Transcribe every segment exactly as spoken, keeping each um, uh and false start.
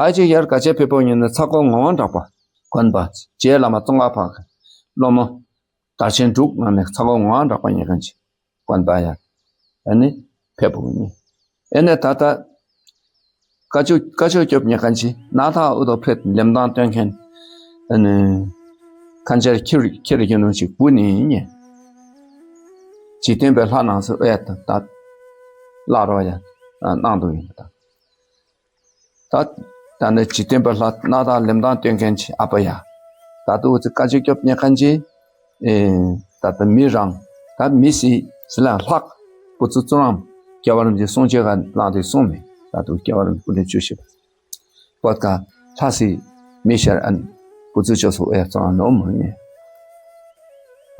ཨ་ཅིག་ཡར་ག་ཅི་ཕེབས་པོ་ཉན་ན་ཚ་ཁོ་ངོ་བོ་འདྲ་པ་དགོན་པ་རྗེ་བླ་མ་ཙོང་ཁ་པ་སློབ་མ་དར་ཆེན་དྲུག་ནང་ནས་ཚ་ཁོ་ངོ་བོ་འདྲ་པ་ཉན་མཁན་ཅིག་དགོན་པ་ཡར་ཨ་ནི་ཕེབས་པོ་ཉན། ཨེ་ནས་ད་ལྟ་བཀའ་ཆོས་བཀའ་ཆོས་སྐྱོབ་ཉན་མཁན་ཅིག་ནཱ་ད་ཨུ་ཐུ་ཕེབས་ལེམ་ཐང་སྟོན་མཁན་ཨ་ནི་ཁན་ཆེར་ཁྱེར་ཁྱེར་གྱི་ནོ་ཅིག་བུ་ནི་ཉན། འཇིག་རྟེན་པའི་ལྷ་ནང་སུ་ཨེ་ད་ད་བླ་རོགས་ཡ་གནང་དོ་ཡིན་ད། ད་ད་ནི་འཇིག་རྟེན་པའི་ལྷ་ནཱ་ད་ལེམ་ཐང་སྟོན་མཁན་ཅིག་ཨ་པ་ཡ། ད་དུ་ཨུ་ཐུ་བཀའ་ཆོས་སྐྱོབ་ཉན་མཁན་ཅིག་ཨེ་ད་ད་མི་རང་ད་མི་སི་སི་ལ་ལྷག་བུ་ཚུ་ཙོ་རམ་སྐྱབས་མགོན་རིན་པོ་ཆེ་གསུང་ཆོས་ག་ལང་དེ་གསུང་མེ། ད་དུ་སྐྱབས་མགོན་རིན་པོ་ཆེ་བཅུ་བཞི་པ་བོད་ཀ་ལྷ་སི་མི་ཤར་ཨན་བུ་ཚུ་ཆོས་སུ་ཨེ་ཙོ་རམ་ནོ་མོ་ཉན།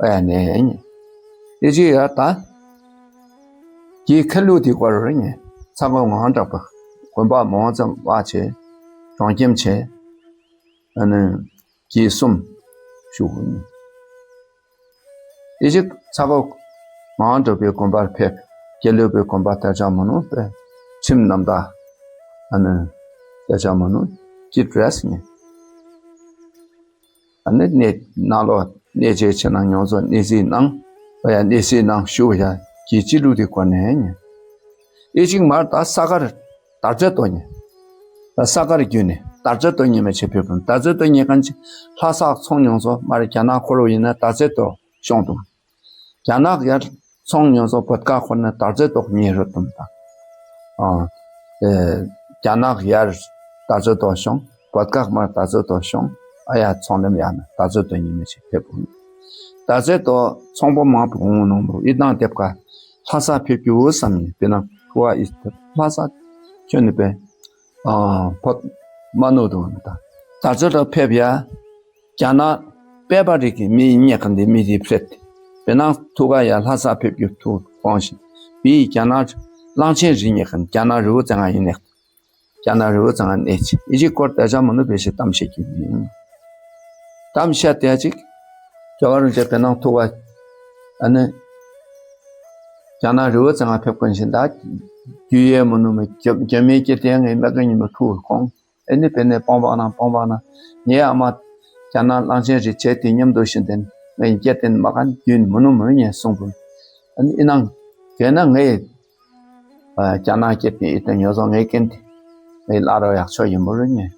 ཨེ་ནས་ཨེ་ནས་ཨེ་ཅིག་ཡ་ད་གི་ཁ་ལུ་དེ་བཀར་རེ་ཉན། ཚ་ཁོ་ངོ་བོ་འདྲ་པ་དགོན་པ་མོ་ཙམ་བ་ཆེ་གྲོང་ཁྱིམ་ཆེ་ཨ་ནི་གི་གསུམ་ཞུ་གུ་ཉན། ཨེ་ཅིག་ཚ་ཁོ་ངོ་བོ་འདྲ་པའི་དགོན་པར་ཕེབས། དགེ་ལུགས་པའི་དགོན་པ་དར་ཆ་མ་ནུ་པའི་ཁྲིམས་རྣམ་དག་ཨ་ནི་དར་ཆ་མ་ནུ་ཀྱི་ཌྲེས་ཉན། ཨ་ནི་གནས་ནང་ལོ་གནས་མཇལ་ཆེ་ནང་མྱོང་ཚོ་གནས་གཟིགས་གནང་། ཨོ་ཡ་གནས་གཟིགས་གནང་ཞུ་ཡ་གི་ཅི་ལུ་དེ་གོ་ནས་ཉན། ཨེ་ཅིག་མར་ད་ས་གར་དར་རྩེ་ཏོ་ཉན། ད་ས་གར་བརྒྱུད་ནས་དར་རྩེ་ཏོ་ཉན་མ་ཆེ་ཕེབས་པ་དར་རྩེ་ཏོ་ཉན་མཁན་ཅིག་ལྷ་ས་ཚོང་མྱོང་ཚོ་མར་རྒྱ་ནག་འཁོར་བ་ཡིན་ན་དར་རྩེ་ཏོ་ཤོང་དུ། རྒྱ་ནག་ཡར་ཚོང་མྱོང་ཚོ་བོད་ཀ་འཁོར་ན་དར་རྩེ་ཏོ་ཉན་རུ་དུམ་ད། ཨ་ཨེ་རྒྱ་ནག་ཡར་དར་རྩེ་ཏོ་ཤོང་། བོད་ཀ་མར་དར་རྩེ་ཏོ་ཤོང་། ཨ་ཡ་ཚོང་ལེམ་ཡ་ན་དར་རྩེ་ཏོ་ཉན་མ་ཆེ་ཕེབས་པོ། དར་རྩེ་ཏོ་ཚོང་པོ་མང་པོ་འོང་ནོ་མོ་ཨི་དང་དེབ་ཀ་ལྷ་ས་ཕེབས་རྒྱུ་བསམ་ཡིན། དེ་ན་ཕུ་བ་ཨིས་ལྷ་ས་ཁྱོད་ནི་པེ་ཨ་བོད་མ་ནོ་དོ་ནི་ད་དར་རྩེ་ཏོ་ཕེབས་ཡ། རྒྱ་ནག་པེ་པ་རི་གི་མི་ཉེ་ཁན་དེ་མི་དེ་ཕེབས་ཏེ་དཔེར་ན་ཐུག་ག་ཡ་ལྷ་ས་ཕེབས་རྒྱུ་ཐུག་དགོངས་ཤིང་བི་རྒྱ་ནག་གླང་ཆེན་རི་ཉེ་ཁན་རྒྱ་ནག་རི་བོ་ཙ་ང་ཡིན་ནེ་རྒྱ་ནག་རི་བོ་ཙ་ང་ནེ་ཅི་ཨི་ཅིག་སྐོར་དེ་ཅ་མ་ནུ་བེ་ཤེ་གཏམ་བཤད་རྒྱུ་ཡིན། གཏམ་བཤད་དེ་ཅིག་རྒྱལ་བ་རིན་པོ་ཆེ་དཔེར་ན་ཐུག་ག་ཨ་ནི་རྒྱ་ནག་རི་བོ་ཙ་ང་ཕེབས་ཁན་ཞིག་ད་རྒྱུ་ཡེ་མ་ནུ་མི་རྒྱ་མི་སྐྱེ་དེ་ངའི་མེ་ག་ཉི་མ་ཐུག་ཁོང་། ཨེ་ནི་པེ་ནེ་སྤོང་བ་ན་སྤོང་བ་ན་ངའི་ཨ་མ་རྒྱ་ནག་གླང་ཆེན་རི་བྱེད་དེ་མཉམ་དུ་ཤིན་དེན་ངའི་སྐྱེ་དེན་མ་ཁན་རྒྱུན་མ་ནུ་མི་ཉན་གསུངས་པོ། ཨ་ནི་ཨི་ནང་གེ་ན་ངའི་རྒྱ་ནག་སྐྱེ་དེ་ཨི་ཏེ་ཉོ་ཚོ་ངའི་ཀེན་དེ་ངའི་ལ་རོ་ཡག་ཆོ་ཡིན་མོ་རུ་ཉན།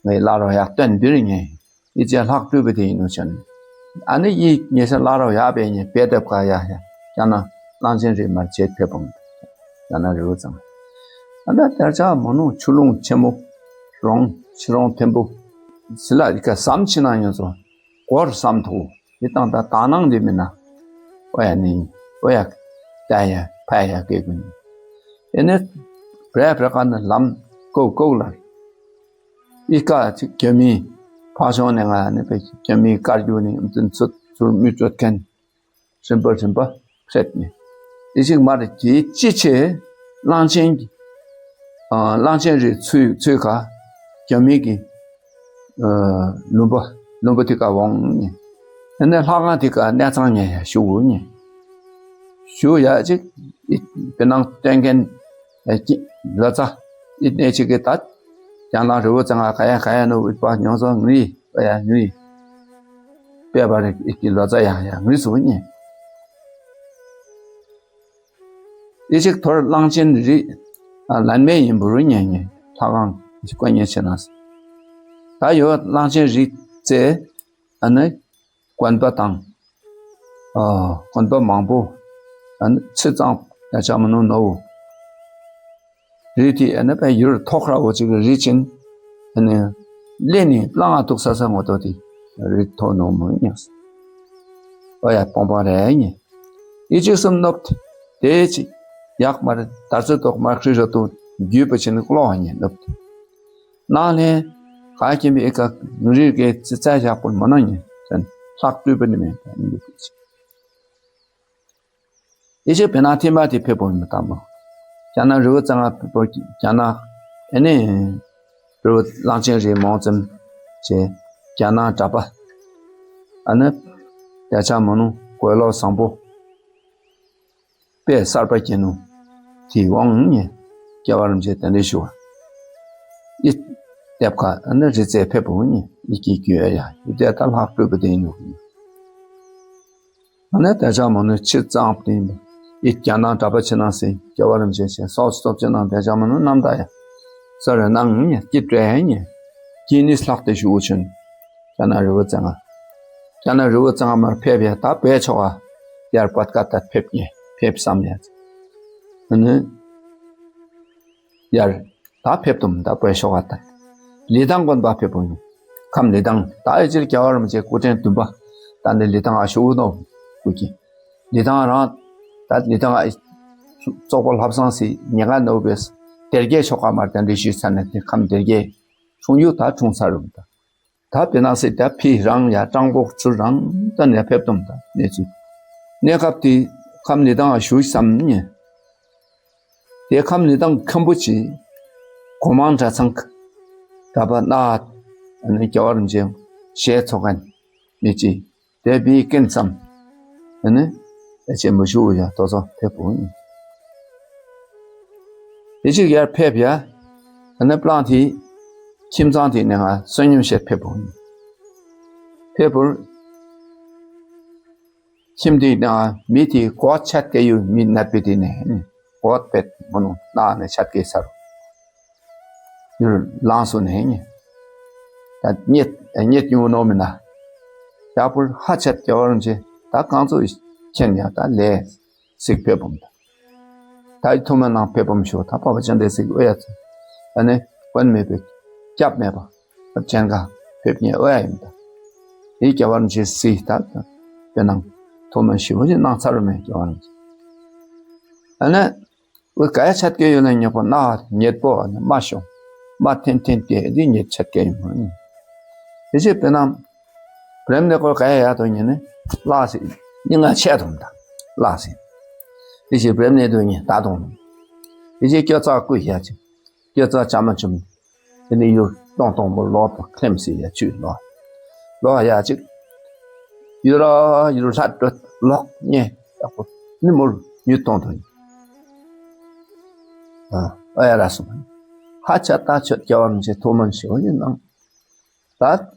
ངའི་ལ་རོ་ཡག་སྟོན་འདིར་ཉན། ཨི་ཅེ་ལྷག་སྤྲུལ་པ་དེ་ཡིན་ནོ་ཆོན། ཨ་ནི་ཡི་ཉེ་ས་ལ་རོ་ཡག་པེ་ཉེ་བེ་དེབ་ཀ་ཡ་ཡ་ཡ་ན་གླང་ཆེན་རི་མར་བྱེད་ཕེབས་པོང་། ཡ་ན་རི་བོ་ཙང་། ཨ་ན་དེར་ཆ་མ་ནུ་ཆུ་ཀླུང་ཆེན་མོ་རོང་ཆུ་རོང་ཐེམ་པོ་སི་ལ་ཡི་ཀ་སམ་ཆི་ན་ཡོང་ཚོ་གོར་སམ་ཐུ་ཡི་ཏང་ད་ད་ནང་དེ་མི་ན་ཨོ་ཡ་ནི་ཨོ་ཡ་ད་ཡ་ཕ་ཡ་གེ་གུ་ནི་ཨེ་ནི་བྲེ་བྲེ་ཀ་ནི་ལམ་ཀོ་ཀོ་ལ། ཨི་ཀ་ཅིག་རྒྱ་མི་ཕར་ཤོང་ནས་ང་ནི་པེ་རྒྱ་མི་བཀར་རྒྱུ་ནི་ཨུམ་ཚུ་ཚུར་མི་སྤྲོད་མཁན་རིམ་པ་རིམ་པ་ཕེབས་ནས་ཨི་ཅིག་མར་གྱི་ཅི་ཆེ་གླང་ཆེན་གྱི་ཨ་གླང་ཆེན་རི་ཚུ་ཚུ་ཁ་རྒྱ་མི་གི་ཨ་ལུང་པ་ལུང་པ་དེ་ཀ་འོང་ནི་ཨེ་ནས་ལྷ་ཁང་དེ་ཀ་གནས་ཚང་ཉེ་ཡ་ཞུ་འོང་ནི་ཞུ་ཡ་ཅིག་ཨི་པེ་ནང་སྟོན་མཁན་ཨེ་ཀི་ལོ་ཙཱ་ཨི་ནེ་ཅིག་གི་ད་ཀྱང་ལ་རི་བོ་ཙ་ང་ཁ་ཡ་ཁ་ཡ་ནོ་ཨིད་པ་ཉོ་ཚོ་ངི་ཨ་ཡ་ངི་པེ་པ་རི་ཨི་ཀི་ལོ་ཙཱ་ཡ་ཡ་ངི་སུ་ཉེ། ཨི་ཅིག་ཐོར་གླང་ཆེན་རི་ཨ་ལན་མེ་ཡིན་པུ་རུ་ཉེ་ཉེ་ལྷ་ཁང་ཨི་ཅིག་ཀོ་ཉེ་ཆེ་ན་ད་ཡོ་གླང་ཆེན་རི་ཙེ་ཨ་ནི་དགོན་པ་དང་ཨ་དགོན་པ་མང་པོ་ཨ་ནི་ཚེ་གཙང་ཡ་ཆ་མ་ནུ་ནོ་བོ། རི་དེ་ཨ་ནི་པེ་ཡུར་ཐོག་ར་བོ་ཅིག་རི་ཅིན་ཨ་ནི་ལེ་ནི་ལང་ང་ཐུག་ས་ས་ངོ་ཏོ་དེ་རི་ཐོ་ནོ་མོ་ཉེ་སི། ཨོ་ཡ་སྤོང་པ་རེ་ཉེ། ཨི་ཅིག་སུམ་ནོབ་དེ་ཅིག་ཡག་མར་དར་ཚུ་ཐོག་མར་ཁྲི་ར་ཏུ་རྒྱུས་པ་ཅིན་ཀློ་ཉེ་ནོབ། ནང་ལེ་ཁ་ཁྱིམ་པའི་ཨི་ཀ་ངུ་རི་གེ་ཙི་ཙ་ཞག་པོ་མ་ནོ་ཉེ་ཅན་ལྷག་སྤྲུལ་པ་ནི་མེད་པ་ཨིན་གི་ཅིག། ཨི་ཅིག་པེ་ན་ཐིམ་པ་དེ་ཕེབས་པོ་མི་ཏམ་མོ། ཀྱང་ན་རི་བོ་ཙ་ང་ཕེབས་པོ་ཀྱང་ན་ཨེ་ནི་རི་བོ་གླང་ཆེན་རི་མོང་ཙམ་ཅེ་ཀྱང་ན་གྲྭ་པ་ཨ་ནི་ཡ་ཆ་མ་ནུ་གོས་ལོག་བཟང་པོ་པེ་གསར་པ་གྱེན་ནུ་དེ་འོང་ཉེ་རྒྱལ་བ་རིན་པོ་ཆེ་དེ་འདྲ་ཞུ་བ། ཨི་ ཏེབ་ཁ་ཨ་ནི་རི་རྩེ་ཕེབས་པོ་ཨིན། ཨི་ཀི་ཀི་ཨེ་ཡ་ཨི་ཏེ་ད་ལྷག་སྤྲོད་པོ་ཏེ་ཨིན་ནོག། ཨ་ནི་ཏེ་ཇ་མོ་ནི་ཕྱི་གཙང་པོ་ཏེ་ཨིན་པ། ཨི་ཀྱ་ནང་གྲྭ་པ་ཕྱི་ནང་སི་རྒྱལ་བ་རིན་པོ་ཆེ་སོགས་སྟོབས་ཅན་ནང་ཏེ་ཇ་མོ་ནི་ནམ་ད་ཡ་ས་རེ་ནང་ཨིན་ཀི་ཏྲེ་ཨིན། ཀི་ནི་ལྷག་སྟེ་ཞུ་ཆུན། ཀྱ་ནང་རི་བོ་རྩེ་ལྔ། ཀྱ་ནང་རི་བོ་རྩེ་ལྔ་མར་ཕེབས་ཡ་ད་བོད་ཆོག་ག་ཡར་བད་ཀ་ཏ་ཕེབས་ཉེ་ཕེབས་སམ་ཡ། ཨ་ནི་ཡར་ད་ཕེབས་དུམ་ད་བོད་ཤོག་ཨ་ད། ལི་ཐང་དགོན་པ་ཕེབས་པོ་ཨིན། ཁམས་ལི་ཐང་ད་ཨེ་ཅིར་རྒྱལ་བ་རིན་པོ་ཆེ་སྐུ་ཕྲེང་བདུན་པ་ད་ནི་ལི་ཐང་ཨ་ཤུ་ནོ་སྐུ་ཀི། ལི་ཐང་རང་ད་ལི་ཐང་ཨ་ཙོག་པོ་ལྷབ་སང་སི་ཉེ་ག་ནོ་བེས་དེར་གེ་ཤོག་ཨ་མར་ད་འདི་ཤུ་ས་ནེ་ཏེ་ཁམས་དེར་གེ་ཆུང་ཡུ་ད་ཆུང་ས་རུམ་ད། ད་བེ་ནང་སི་ད་ཕི་རང་ཡ་ཀྲང་པོ་ཚུ་རང་ད་ནེ་ཕེབས་དུམ་ད་ནེ་ཚུ་ནེ་སྐབས་ཏེ་ཁམས་ལི་ཐང་ཨ་ཤུ་སམ་ཉེ། ཏེ་ཁམས་ལི་ཐང་ཁམ་བུ་ཅི་གོ་མང་གྲྭ་ཚང་གྲྭ་པ་ནག་ཨ་ནི་རྒྱལ་བ་རིན་པོ་ཆེ་ཞལ་ཚོགས་མཁན་མི་ཅི་ཏེ་བི་ཀིན་སམ་ཨ་ནི་ཨེ་ཅེ་མུ་ཞུ་ཡ་ཏོ་ཚོ་ཕེབས་པོ་ཨིན། ཨེ་ཅིག་ཡར་ཕེབས་ཡ་ཨ་ནི་པླང་ཏེ་ཁྱིམ་ཚང་ཏེ་ནེ་ང་བསོད་སྙོམས་བཤད་ཕེབས་པོ་ཨིན། ཕེབས་པོ་ཁྱིམ་ཏེ་ནང་མི་ཏེ་གོ་ཆད་ཀེ་ཡུ་མི་ནད་པེ་ཏེ་ནེ་གོ་པེད་མོ་ནུ་ནང་ནེ་ཆད་ཀེ་སར་ཡུ་ལང་སུ་ནེ་ད་ཉེད་ཉེད་ཡུ་ནོ་མི་ན་ཡ་པུར་ཧ་ཆད་ཀེ་བ་རུང་ཅེ་ད་གང་ཚུ་ཁྱེན་ཡ་ད་ལེ་སིག་ཕེབས་བུམ་ད། ད་ཨི་ཐུ་མ་ནང་ཕེབས་བུམ་ཤོ་ད་པ་བ་ཅན་དེ་སིག་ཨོ་ཡ་ཚུ་ཨ་ནི་གོན་མེད་པེ་སྐྱབས་མེད་པ། ཅན་ག་ཕེབས་ཉེ་ཨོ་ཡ་ཨིན་ད། ཨི་རྒྱལ་བ་རིན་པོ་ཆེ་སི་ད་ད་དེ་ནང་ཐོག་མ་ཤི་བོ་ཞིག་གནང་ཚར་རུ་མེད་རྒྱལ་བ་རིན་པོ་ཆེ། ཨ་ནི་འུ་ག་ཡ་ཆད་ཀེ་ཡོད་ན་ཉེ་པོ་ན་ཉེད་པོ་ཨ་ནི་མ་ཤོང་མ་ཐེན་ཐེན་ཏེ་འདི་ཉེད་ཆད་ཀེ་ཡོད་མོ་ནི། ཨི་ཅི་དེ་ནང་པྲེམ་ནེ་ཀོ་ག་ཡ་ཡ་དོ་ཉེ་ནི་ལ་སི་ཉེ་ང་ཆད་དོ་ད་ལ་སི། ཨི་ཅི་པྲེམ་ནེ་དོ་ཉེ་ད་དོ་ནི། ཨི་ཅི་སྐྱོ་ཚ་ཀུ་ཡ་ཅི། སྐྱོ་ཚ་ཅ་མ་ཅུམ། དེ་ནི་ཡུར་ཏོང་ཏོང་མོ་ལོག་པ་ཁེམ་སི་ཡ་ཆུ་ལོག་ལོག་ཡ་ཅིག་ཡུར་ཡུར་ལྷད་ལོག་ཉེ་ཡ་ཁོ་ནི་མོར་ཡུ་ཏོང་ཏོ་ཨ་ཨ་ཡ་ར་སུ་ཧ་ཆ་ད་ཆོད་རྒྱལ་བ་རིན་པོ་ཆེ་ཐུགས་སྨོན་ཞུ་ཡིན་ནང་ད་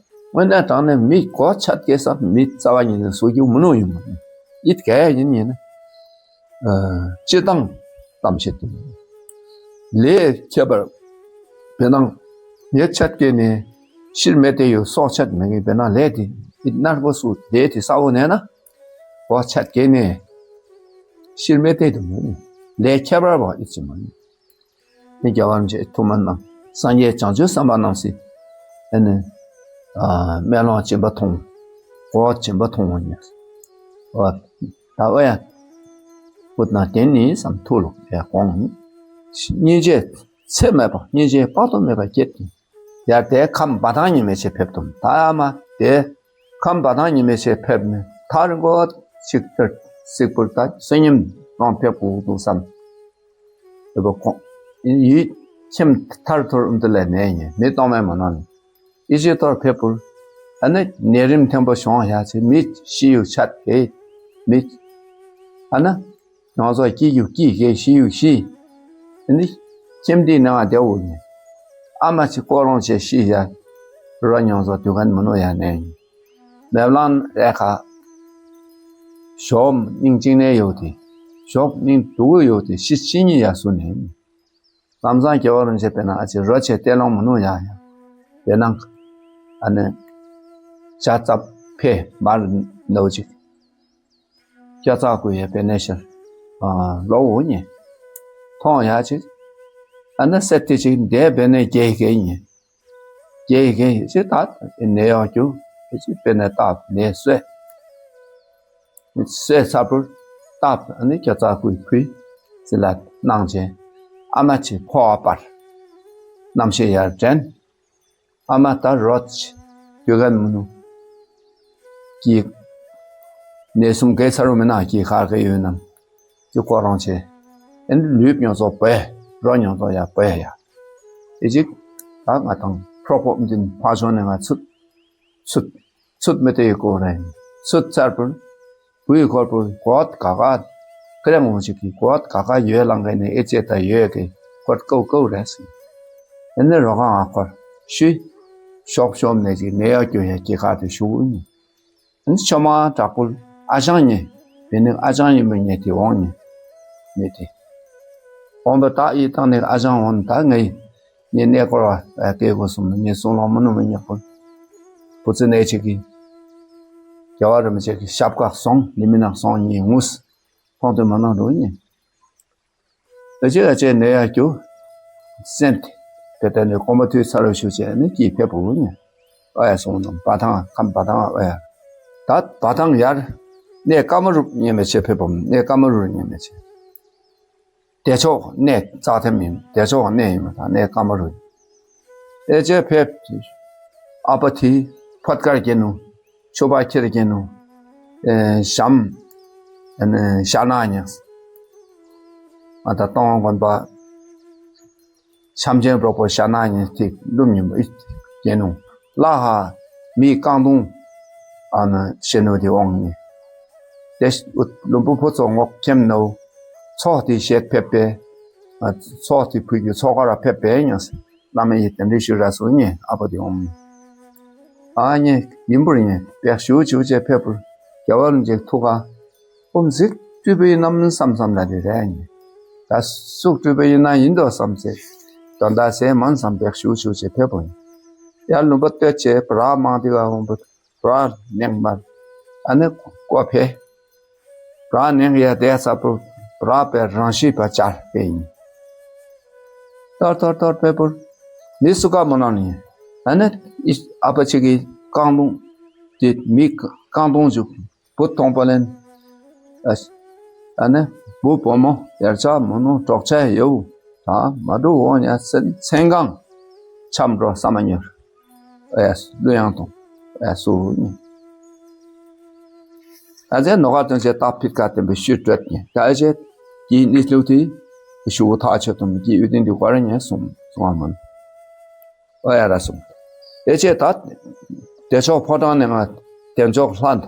འོན་ན་དྲང་ནས་མི་གོ་ཆད་ཀེ་ས་མི་རྩ་བ་ཉིད་ནས་སུ་གི་མི་ནུ་ཡིན་མོ་ཡིན་ཨིད་ག་ཡ་ཡིན་ཡིན། ཨ་སྤྱིར་བཏང་གཏམ་བཤད་དུ་ལས་ཁྱད་པར་བེ་ནང་ཡེ་ཆད་ཀེ་ནེ་ཤིར་མེད་དེ་ཡོད་སོག་ཆད་མེད་ཀེ་བེ་ནང་ལས་དེ་ཨིད་ནར་བོ་སུ་ལས་དེ་ས་བོ་ནེ་ན་བོ་ཆད་ཀེ་ནེ་ཤིར་མེད་དེ་དུ་མོ་ལས་ཁྱད་པར་བོ་ཨིད་ཅི་མོ་ནི་རྒྱལ་བ་རིན་པོ་ཆེ་ཐུགས་སྨོན་གནང་སངས་རྒྱས་བྱང་ཆུབ་སེམས་དཔའ་རྣམས་སི་ཨེ་ནི་ཨ་མེ་ལོང་སྦྱིན་པ་ཐོང་གོ་སྦྱིན་པ་ཐོང་བ་ཉེ་ཨོ། ད་ཨོ་ཡ། ཁུ་ན་དེ་ནི་སམ་ཐུགས་ལུ་ཡ་དགོངས། སྙིང་རྗེ་ཚད་མེད་པ་སྙིང་རྗེ་དཔག་ཏུ་མེད་པ་སྐྱེས་ཏེ། ཡར་དེ་ཁམས་འབའ་ཐང་ཉི་མའི་ཚེ་ཕེབས་དུམ་ད་ཡ་མ་དེ་ཁམས་འབའ་ཐང་ཉི་མའི་ཚེ་ཕེབས་ནས་ཐག་རིང་པོ་ཅིག་ཏུ་སིག་པུར་ད་བསོད་སྙོམས་གནང་ཕེབས་དགོས་འདུག་སམ། དེ་བ་ཁོང་ཡུལ་ཁྱིམ་ཐར་ཐོར་འུམ་དུ་ལས་ནས་ཉེ་མི་གཏོང་མེད་མ་ནང་ནས། ཨི་ཅི་ཐོར་ཕེབས་པུར། ཨ་ནི་ནད་རིམས་ཐེན་པོ་བྱུང་ཡ་ཚེ་མི་ཤི་ཡུག་ཆད་དེ། མི། ཨ་ནི། ང་ཚོ་སྐྱིད་ཡུག་སྐྱིད་གེ་ཤི་ཡུག་ཤི། ཨ་ནི། ཁྱིམ་འདི་ནང་བདེ་བོ་ནི། ཨ་མ་ཅིག་ཀོ་རོང་ཆེ་ཤི་ཡ། རོ་ཉང་ཚོ་དུས་གན་མི་ནུ་ཡ་ནས། མེ་བླང་རེ་ཁ། ཞོམ་སྙིང་གཅིག་ནས་ཡོད་དེ། ཞོམ་སྙིང་སྡུག་ཡོད་དེ་ཤི་ཤི་ཉི་ཡ་སུ་ནས། ལམ་སང་རྒྱལ་བ་རིན་ཆེ་པེ་ན་ཨ་ཅེ་རོ་ཆེ་ཏེ་ལོང་མི་ནུ་ཡ་ཡ། པེ་ནང་ཨ་ནི་ཇ་ཙབ་ཕེ་མར་ནོ་ཅིག་སྐྱ་ཙག་གུ་ཡ་པེ་ནེ་ཤར་ཨ་ལོ་འུ་ཉེ་ཐོང་ཡ་ཅིག་ཨ་ནི་སེ་ཏི་ཅིག་འདེ་པེ་ནེ་གེ་གེ་ཉེ་གེ་གེ་ཅིག་ད་ནེ་ཡོ་ཀྱུ་ཅིག་པེ་ནེ་ཏབ་ནེ་སོ་སེ་ས་པུར་ཏབ་ཨ་ནི་སྐྱ་ཙག་གུ་ཁུ་ཟི་ལ་ནང་ཆེ་ཨ་མ་ཆེ་ཕོ་བ་པར་རྣམ་ཤེས་ཡར་དྲན། ཨ་མ་ད་རོ་ཆེ་དུས་གན་མི་ནུ་ཀྱི་ནེ་སུམ་གེ་ས་རུ་མེ་ན་ཀྱི་ཁར་གེ་ཡོད་ནམ་ཀྱི་ཀོ་རོང་ཆེ་ཨེ་ནི་ལུས་ཉོ་ཚོ་པེ་རོ་ཉོ་ཚོ་ཡ་པེ་ཡ་ཨི་ཅིག་ད་ང་དང་ཕྲོ་ཀོ་འདིན་ཕ་ཆོ་ནེ་ང་ཚུད་ཚུད་ཚུད་མེ་ཏེ་ཡི་ཀོ་རེ་ཚུད་ཚར་པུར་བུའི་སྐོར་པུར་གོད་ག་ག་ཀྲེང་འོང་ཞིག་གི་གོད་ག་ག་ཡོད་ལང་གེ་ནེ་ཨེ་ཅེ་ད་ཡོད་གེ་གོད་ཀོ་ཀོ་རེ་སི་ཨེ་ནི་རོ་གང་ཨ་ཀོར་ ཤི་ཤོབ་ཤོབ་ནེ་ཅིག་ནེ་ཡ་གྱོ་ཡ་ཀི་ཁ་ཏེ་ཤུ་ཉེ། ཨན་ཤོ་མ་དྲག་པོ་ཨ་ཞང་ཉེ་བེ་ནེ་ཨ་ཞང་ཉེ་མེ་ཉེ་ཏེ་འོང་ཉེ་ནེ་ཏེ་འོང་བ་ད་ཨི་ཏང་ནེ་ཨ་ཞང་འོང་ད་ངེ་ཉེ་ནེ་ཀོ་ར་ཨ་ཀེ་གོ་སུམ་ཉེ་སུང་ལོ་མ་ནུ་མེ་ཉེ་ཀོ་བུ་ཚུ་ནེ་ཅིག་གི་རྒྱལ་བ་རིན་པོ་ཆེ་གི་ཞབས་ཁ་སོང་ལི་མི་ནང་སོང་ཉེ་ངུས་ཐོང་ཏེ་མ་ནང་རུ་ཉེ། ཨེ་ཅེ་ཨེ་ཅེ་ནེ་ཡ་ཀྱུ་སེན་ཏེ་ཏེ་ནེ་གོ་མ་ཐུའི་ཚ་རུ་ཤུ་ཅེ་ནེ་ཀྱི་ཕེ་པོ་ཉེ། ཨོ་ཡ་སོང་ནོ་བ་ཐང་ཁམ་བ་ཐང་ཨོ་ཡ། ད་བ་ཐང་ཡར་ནེ་ཀ་མ་རུ་ཉེ་མེ་ཅེ་ཕེ་པོ་ནེ་ཀ་མ་རུ་ཉེ་མེ་ཅེ། ཏེ་ཆོག་ནེ་ཙག་ཐེམ་ཨིན། ཏེ་ཆོག་ནེ་ཨིན་མ་ད་ནེ་ཀ་མ་རུ་ཨིན། ཨེ་ཅེ་ཕེབ་ཨ་པ་ཐི་ཕོད་ཀར་གེ་ནུ་ཆུ་བ་ཁྱེར་གེ་ནུ་ཨེ་ཤམ་ཨེ་ནེ་ཤ་ན་ཉེ་ཨ་ད་ཏོང་གོན་པ་ཤམ་ཅན་རོག་པོ་ཤ་ན་ཉེ་ཐིག་ལུམ་ཉིམ་ཨི་གེ་ནུ་ལ་ཧ་མི་རྐང་དུང་ཨ་ནི་ཤེ་ནུ་དི་འོང་ནི། ཏེ་ལུམ་བུ་ཕུ་ཚོ་ངོག་ཁེམ་ནུ་ཚོགས་ཏི་ཤེད་ཕེབས་པེ་ཚོགས་ཏི་ཕུ་གུ་ཚོགས་ཀ་ར་ཕེབས་པེ་ཉེ་སི་བླ་མེ་ཡི་དེམ་རི་ཤུ་ར་སུ་ཉེ་ཨ་པོ་དི་འོང་ནི། ཨ་ཉེ་ཡིན་པུར་ཉེ་པེག་ཤུ་ཆུ་ཅེ་ཕེབས་པུར་རྒྱལ་བ་རིན་པོ་ཆེ་ཐུགས་ཁ་ཨོམ་ཟིག་སྤྲུལ་པ་ཨིན་ནམ་སམ་སམ་ལ་རེ་རེ་ཉེ། ད་སུ་སྤྲུལ་པ་ཨིན་ན་ཨིན་དོ་སམ་ཚེ་དོན་དག་ཟེ་མན་སམ་པེག་ཤུ་ཆུ་ཅེ་ཕེབས་པོ་ཨིན། ཡར་ལུམ་པ་སྟོད་ཅེ་བྲག་མང་དི་ག་འོང་པུར་བྲག་ནེང་མར་ཨ་ནེ་ཀོ་ཕེ་བྲག་ནེང་ཡ་དེ་ས་པུར་བྲག་པེ་རང་ཤི་པ་ཅར་པེ་ཨིན། ཏོར་ཏོར་ཏོར་ཕེབས་པུར་མི་སུ་ག་མོ་ན་ནི་ཨ་ནེ་ཨ་པ་ཅིག་གི་རྐང་དུང་ཏེ་མི་རྐང་དུང་ཟུག་བུ་ཐོང་པ་ལེན། ཨ་ནི་བུ་བུ་མོ་ཡར་ཆ་མོ་ནུ་གྲོགས་ཆ་ཡེའུ་ད་མ་འགྲོ་འོ་ཉ་སེན་ཚེང་གང་འཆམ་འགྲོ་ས་མ་ཉོར། ཨེ་ལུ་ཡང་དུང་ཨེ་སུ་ནི་ཨ་ཟེ་ནོ་ག་དོན་ཟེ་ཏ་ཕིད་ཀ་དེམ་བེ་ཤུ་ཏྲེད་ཉེ་ད་ཨེ་ཟེ་ཀྱི་ནི་ལུ་ཏི་ཤུ་ཐ་ཆེ་དུམ་ཀྱི་ཡུ་ཏིན་དི་ཀ་ར་ཉེ་སུམ་སུམ་མན། ཨོ་ཡ་ར་སུང་། ཨེ་ཅེ་ད་ཏེ་ཆོག་ཕོ་བྲང་ནེ་ང་ཏེ་ཆོག་ལྷན་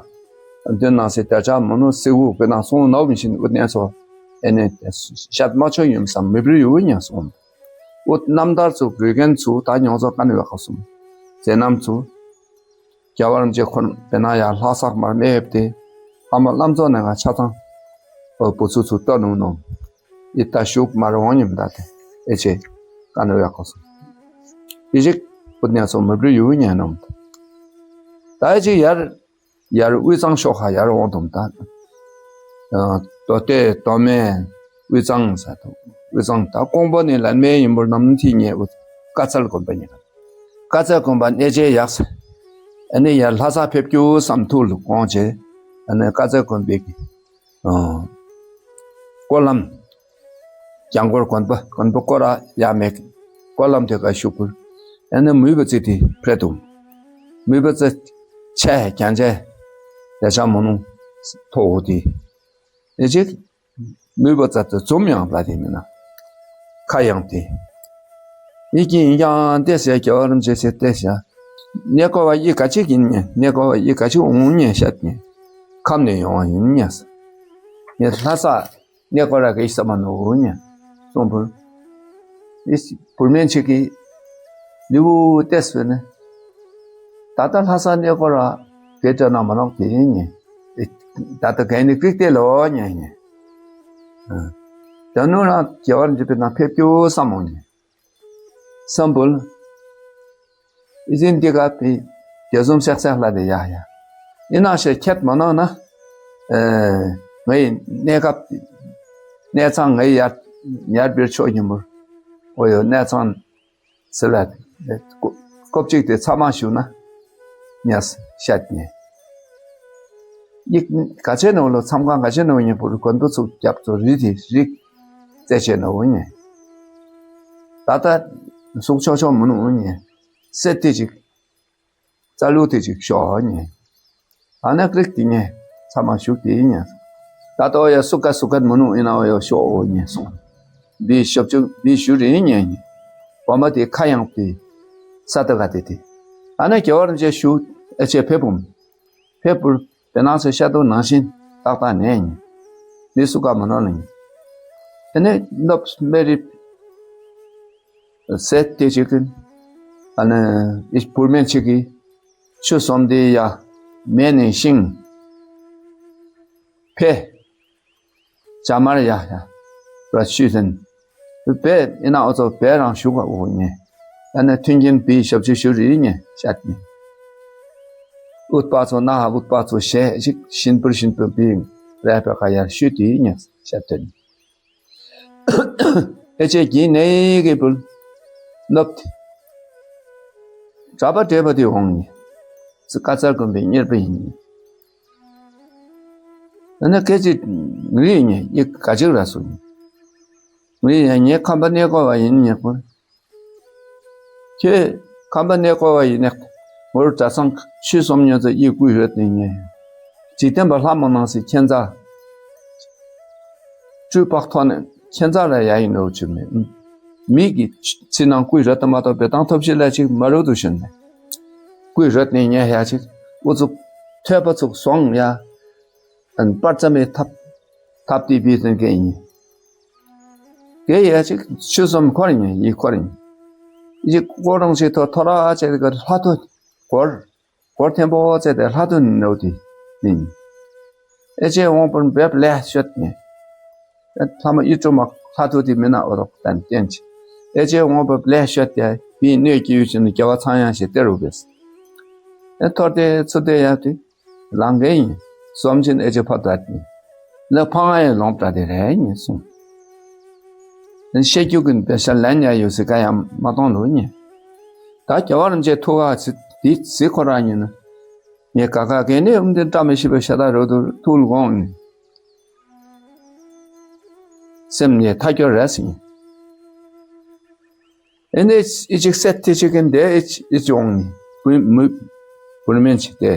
དུན་ནང་སེ་ཏེ་ཆ་མོ་ནུ་སེ་བུ་པེ་ནང་སོང་ནོ་མི་ཤིན་ཨུ་ཏེ་ནེ་ཚོ་ཨེ་ནེ་ཤད་མ་ཆོ་ཡུམ་སམ་མི་བྲི་ཡུ་ཉེ་སུང་། ཨུ་ཏེ་ནམ་དར་ཚུ་བྲི་གེན་ཚུ་ད་ཉོ་ཚོ་ཀ་ནི་བེ་ཁ་སུང་། ཟེ་ནམ་ཚུ་རྒྱལ་བ་རིན་པོ་ཆེ་ཁོན་པེ་ན་ཡ་ལྷ་སག་མར་མེ་ཧེབ་ཏེ་ཨ་མ་ལམ་ཚོ་ནེ་ང་ཆ་ཚང་ཨོ་བུ་ཚུ་ཚུ་ཏོ་ནུ་ནོ། ཨི་ཏ་ཤུག་མ་ར་འོང་ཉིམ་ད་ཏེ་ཨེ་ཅེ་ཀ་ནོ་ཡ་ཀོ་སོ། ཨི་ཅིག་ཨུ་ཏེ་ནེ་སོ་མི་བྲི་ཡུ་ཉེ་ནོམ། ད་ཨེ་ཅིག་ཡར་ཡར་དབུས་གཙང་ཤོག་ཁ་ཡར་འོང་དུམ་ད། ཨ་ཏོ་ཏེ་ཏོ་མེ་དབུས་གཙང་ས་ཏོ་དབུས་གཙང་ད་ཀོང་པོ་ནི་ལན་མེ་ཡིན་པུར་ནམ་ཐི་ཉེ་ཨུ་ཀ་ཚལ་དགོན་པ་ཉེ་ཀ་ཚལ་དགོན་པ་ཨེ་ཅེ་ཡག་ས། ཨ་ནི་ཡར་ལྷ་ས་ཕེབས་ཀྱུ་སམ་ཐུལ་དགོངས་ཅེ་ཨ་ནི་ཀ་ཚལ་དགོན་པའི་ཨ་སྐོར་ལམ་གྱང་སྐོར་དགོན་པ་དགོན་པ་སྐོར་ར་ཡ་མེད་སྐོར་ལམ་དེ་ཀ་ཤུག་པུར་ཨ་ནི་མུས་པ་ཙི་ཏི་ཕྲད་དུམ་མུས་པ་ཙི་ཆེ་གྱང་ཆེ་དེ་ཆ་མོ་ནུ་ཐོག་འོ་དི་ཨེ་ཅིག་མུས་པ་ཙི་ཏི་འཛུམ་ཡང་ལ་དི་མེ་ན་ཁ་ཡང་དི་ཨི་ཀི་ཨིན་ཀྱང་ཏེ་སེ་རྒྱལ་བ་རིན་པོ་ཆེ་ཏེ་སེ་ནེ་ཀོ་བ་ཨི་ཀ་ཅིག་ཨིན་ཉེ་ནེ་ཀོ་བ་ཨི་ཀ་ཅིག་འོང་ཉེ་ཤད་ཉེ་ཁམ་ནེ་ཡོང་ཨིན་ཉེ་ས་ནེ་ལྷ་ས་ནེ་ཀོ་ར་གི་ས་མ་ནོ་ཉེ་སོང་པུར་ཨི་སི་པུར་མེན་ཆེ་གི་ལིའུ་ཏེ་སེ་ནེ་ད་ད་ལྷ་ས་ནེ་ཀོ་ར་གི་ཏེ་ན་མ་ནོག་ཏེ་ཨིན་ཉེ་ད་ད་ག་ནི་ཀིག་ཏེ་ལོ་ཉེ་ཉེ་ཨ་ད་ནུ་ན་རྒྱལ་བ་རིན་པོ་ཆེ་ན་ཕེབས་ཀྱུ་སམ་འོང་ཉེ། སམ་བུལ། ཨི་ཟིན་ཏི་ག་པི་དེ་ཟུམ་སེག་སེག་ལ་དེ་ཡ་ཡ། ཨི་ན་ཤེ་ཁྱད་མ་ནོ་ན། ཨེ་ངའི་གནས་སྐབས་གནས་ཚང་ངའི་ཡར་ཡར་བིར་ཆོག་ཉི་མུར། འོ་ཡོ་གནས་ཚང་སི་ལ་ཀོ་ཀོབ་ཅིག་དེ་ཚ་མ་ཞུ་ན། ཉས་ཤད་ཉེ། ཡིག་ག་ཅེ་ནོ་ལོ་མཚམས་ཁང་ག་ཅེ་ནོ་ཉེ་པུར་གོན་པུ་ཚུགས་རྒྱབ་ཚུ་རི་དི་རིག་རྩེ་ཅེ་ནོ་ཉེ། ད་ད་སུག་ཆོ་ཆོ་མུ་ནུ་ཉེ། སེ་ཏི་ཅིག་རྩ་ལུ་ཏི་ཅིག་ཤོ་ཉེ། ཨ་ན་ཀྲིག་ཏི་ཉེ་ཚ་མ་ཤུག་ཏི་ཉེ། ད་ད་ཡ་སུ་ཀ་སུ་ཀ་མུ་ནུ་ཨི་ན་ཡོ་ཤོ་ཉེ་སོང་། བི་ཤོབ་ཅུ་བི་ཤུ་རི་ཉེ་ཉེ། བ་མ་ཏི་ཁ་ཡང་ཏི་ས་ཏ་ག་ཏི་ཏི། ཨ་ན་ཀྱེ་བར་ཇེ་ཤུ་ཨེ་ཅེ་ཕེ་བུམ། ཕེ་པུར་པེ་ནང་སེ་ཤ་དོ་ནང་བཞིན་ཏག་ཏག་ནེ་ཉེ། ནི་སུ་ཀ་མ་ནོ་ལེ་ཉེ། ཨེ་ནེ་ནོབ་མེ་རི་སེ་ཏེ་ཅིག་གིན། ཨ་ནི་ཨི་བུར་མེན་ཅིག་གིས་ཆུ་སོམ་དེ་ཡ་མེ་ནི་ཤིང་ཕེ་ཇ་མར་ཡ་ཡ་ར་ཤུ་ཟན་བེ་ཨི་ན་འོ་ཚོ་བེ་རང་ཞུགས་ག་འོ་ཉེ། ཨ་ནི་མཐུན་རྐྱེན་བི་ཞབས་ཕྱི་ཞུ་རི་ཉེ་ཤད་ཉེ། ཨུཏྤ་ཚོ་ན་ཧ་ཨུཏྤ་ཚོ་ཤེ་ཞིག་ཤིན་པུར་ཤིན་པུར་བི་རེ་ཕེ་ཀ་ཡ་ཤུ་དེ་ཉེ་ཤད་དེ་ཉེ། ཨེ་ཅེ་གི་ནེ་གི་བུལ་ནོབ་ཏེ་གྲྭ་པ་བགྲེས་པ་དེ་འོང་ནི་ཀ་ཙལ་དགོན་པའི་གཉེར་པ་ཨིན་ནི། ཨ་ནི་སྐད་ཅིག་ངི་ཉེ་ཡི་ག་ཅིག་ར་སུ་ཉེ་ངི་ཡ་ཉེ་ཁམས་པ་གནས་སྐོར་བ་ཨིན་ཉེ་ཁོ་ཁྱེད་ཁམས་པ་གནས་སྐོར་བ་ཨིན་ནེ་མོར་གྲྭ་ཚང་ཆུ་སོམ་ཉོ་ཚེ་ཡི་བསྐུལ་ཡོད་ནི་ཉེ། འཇིག་རྟེན་པ་ལྷ་མོ་ནང་སི་ཁྱེད་ཚ་སྤྲུལ་པག་ཐོག་ནས་ཁྱེད་ཚ་ལ་ཡ་ཡིན་ནོ་ཆུ་མེད། མི་གི་ཚི་ནང་བསྐུལ་ར་ཏ་མ་གཏོགས་བེ་ཏང་ཐོབ་ཤི་ལ་ཅིག་མ་རུ་དུ་ཤུན་ནས་བསྐུལ་ར་ནི་ཉེ་ཡ་ཅིག་འུ་ཚུགས་ཐོས་པ་ཚུགས་སོང་ཡ། ཨན་པར་ཙམ་མེ་ཐབ་ཐབ་ཏི་བི་ཏན་ཀེ་ཨིན། ཀེ་ཡ་ཅིག་ཆུ་སོམ་ཁོར་ཉེ་ཡི་ཁོར་ཉེ་ཡི་ཀོ་རང་ཅིག་ཐོ་ཐོ་ར་ཅེ་ག་ལྷ་ཐོ་གོར་གོར་ཐེན་པོ་ཙེ་ཏེ་ལྷ་དུ་ནོ་ཏི་ཨིན། ཨེ་ཅེ་འོང་པོར་བེབ་ལེ་ཤོད་ནི། ཨེ་ཐ་མ་ཡི་ཏྲོ་མ་ལྷ་དུ་ཏི་མི་ན་འོ་རོག་ཏན་ཏེན་ཅི། ཨེ་ཅེ་འོང་པོར་ལེ་ཤོད་ཡ་བི་ནོ་ཀི་ཡུ་ཅི་ནི་རྒྱལ་བ་ཚངས་དབྱངས་ཤིག་ཏེ་རུ་བེས། ཨེ་ཐོར་ཏེ་ཚུ་ཏེ་ཡ་ཏི་ལང་གེ་ཨིན། སོམ་ཅིན་ཨེ་ཅེ་ཕ་ཏ་ཏི་ལེ་ཕང་ཨེ་ལོང་པྲ་ཏི་རེ་ཨིན་སུང་། ཤེས་རྒྱུ་གིན་བེ་ཤ་ལན་ཡ་ཡོད་སི་ཀ་ཡ་མ་གཏོང་ལུ་ཉེ། ད་རྒྱལ་བ་རིན་ཆེན་ཐུགས་ཁ་ཚི་དི་ཚི་ཁོ་ར་ཉེ་ན། ངེ་ཀ་ཁ་གེ་ནེ་ཨུམ་དེ་བཀྲ་མི་ཤིས་པའི་ཤ་ད་རོ་དུ་ཐུགས་ལུ་དགོངས་ནི། སེམས་ཉེ་ཐ་སྐྱོ་རེ་སི་ཉེ། ཨེ་ནེ་ཨི་ཅིག་སེད་ཏེ་ཅིག་གིན་དེ་ཨི་ཅིག་འོང་ནི། བུ་མི་བུར་མེན་ཅིག་དེ།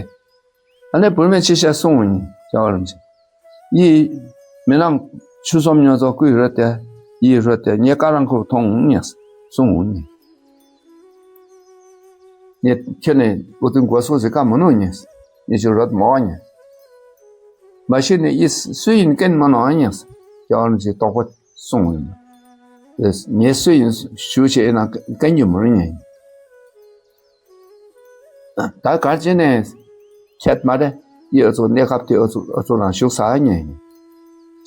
ཨ་ནེ་བུར་མེན་ཅིག་ཤ་སུང་ནི་རྒྱལ་བ་རིན་ཆེན། ཡི་མི་ནང་ཆུ་སོམ་ཉོ་ཚོ་ཀུའི་རོ་ཏེ་ཡི་རོ་ཏེ་ཉེ་ཀ་རང་ཁུ་ཐོང་ངུ་ཉེ་སུང་ངུ་ཉེ། ཉེ་ཁྱེད་ནེ་འུ་ཏུན་གོ་སོ་ཟི་ཀ་མ་ནུ་ཉེ་ཉེ་ཆུ་རོ་མོ་ཉེ། མ་ཤི་ནེ་ཡི་སུ་ཡིན་ཀེན་མ་ནུ་ཉེ་སུ་ཀྱང་ཅི་ཏོག་པ་སུང་ངུ་ཉེ། ཉེ་སུ་ཡིན་ཞུ་ཆེ་ན་ཀེན་ཉུ་མ་ནུ་ཉེ། ད་གར་ཅི་ནེ་ཁྱད་མ་རེ་ཡི་ཨོ་ཚོ་གནས་སྐབས་དེ་ཨོ་ཚོ་ཨོ་ཚོ་ལང་ཞུགས་ས་ཉེ་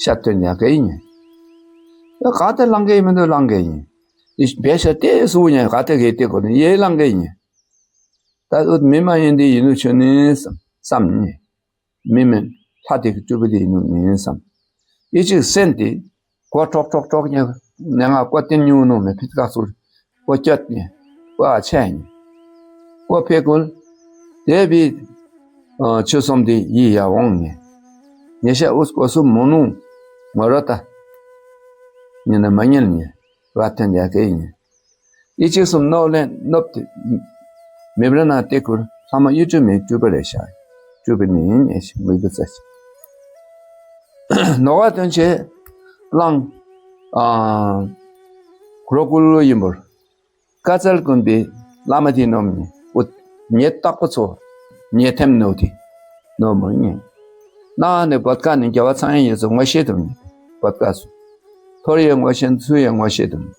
ཤད་དོན་ཡ་གེ་ཉེ། ཡ་ག་ཏེ་ལང་གེ་མི་འདུག་ལང་གེ་ཉེ། ཡི་བེ་ཤ་ཏེ་སུ་ཉེ་ག་ཏེ་གེ་ཏེ་གོ་ནི་ཡེ་ལང་གེ་ཉེ། ད་ཨུད་མི་མ་ཡིན་དེ་ཡིན་ནུ་ཆོ་ནི་སམ་སམ་ཉེ། མི་མེན་ལྷ་དེ་གི་སྤྲུལ་པ་དེ་ཡིན་ནུ་ནི་སམ། ཡི་ཅིག་སེན་དེ་གོ་ཀྲོག་ཀྲོག་ཀྲོག་ཉེ་ནེ་ང་གོ་ཏིན་ཉུ་ནུ་མེ་ཕིད་ཀ་སུར་གོ་ཀྱོད་ཉེ་གོ་ཨ་ཆེ་ཉེ་གོ་ཕེ་ཀུལ་དེ་བི་ཨ་ཆུ་སོམ་དེ་ཡི་ཡ་འོང་ཉེ་ཉེ་ཤ་ཨུས་གོ་སུ་མོ་ནུ་མ་རོ་ཏ་ཉེ་ན་མ་ཉེ་ཉེ་ར་ཐན་ཡ་གེ་ཉེ། ཡི་ཅིག་སུམ་ནོ་ལེན་ནོབ་ཏེ་མེ་བྲ་ན་ཏེ་ཀུར་ལྷ་མ་ཡུ་ཅུ་མེ་ཅུ་པ་རེ་ཤ་ཅུ་པ་ནི་ཉེ་ཤི་མི་བུ་ཚ་ཤི། ནོ་བ་དོན་ཆེ་ལང་ཨ་གྲོ་ཀུ་ལུ་ཡིན་པོར་ཀ་ཙལ་ཀུན་པའི་བླ་མ་དེ་ནོམ་ཉེ་ཨུད་ཉེ་ཏག་པ་ཚོ་ཉེ་ཐེམ་ནོ་དེ་ནོ་མོ་ཉེ། ན་ནེ་བོད་ཀ་ནི་རྒྱལ་བ་ཚངས་དབྱངས་ཡེ་ཚོ་ངོ་ཤེས་དུ་ཉེ་བོད་ཀ་སུ་ཐོར་ཡེ་ངོ་ཤེས་སུ་ཡེ་ངོ་ཤེས་དུ་ཉེ།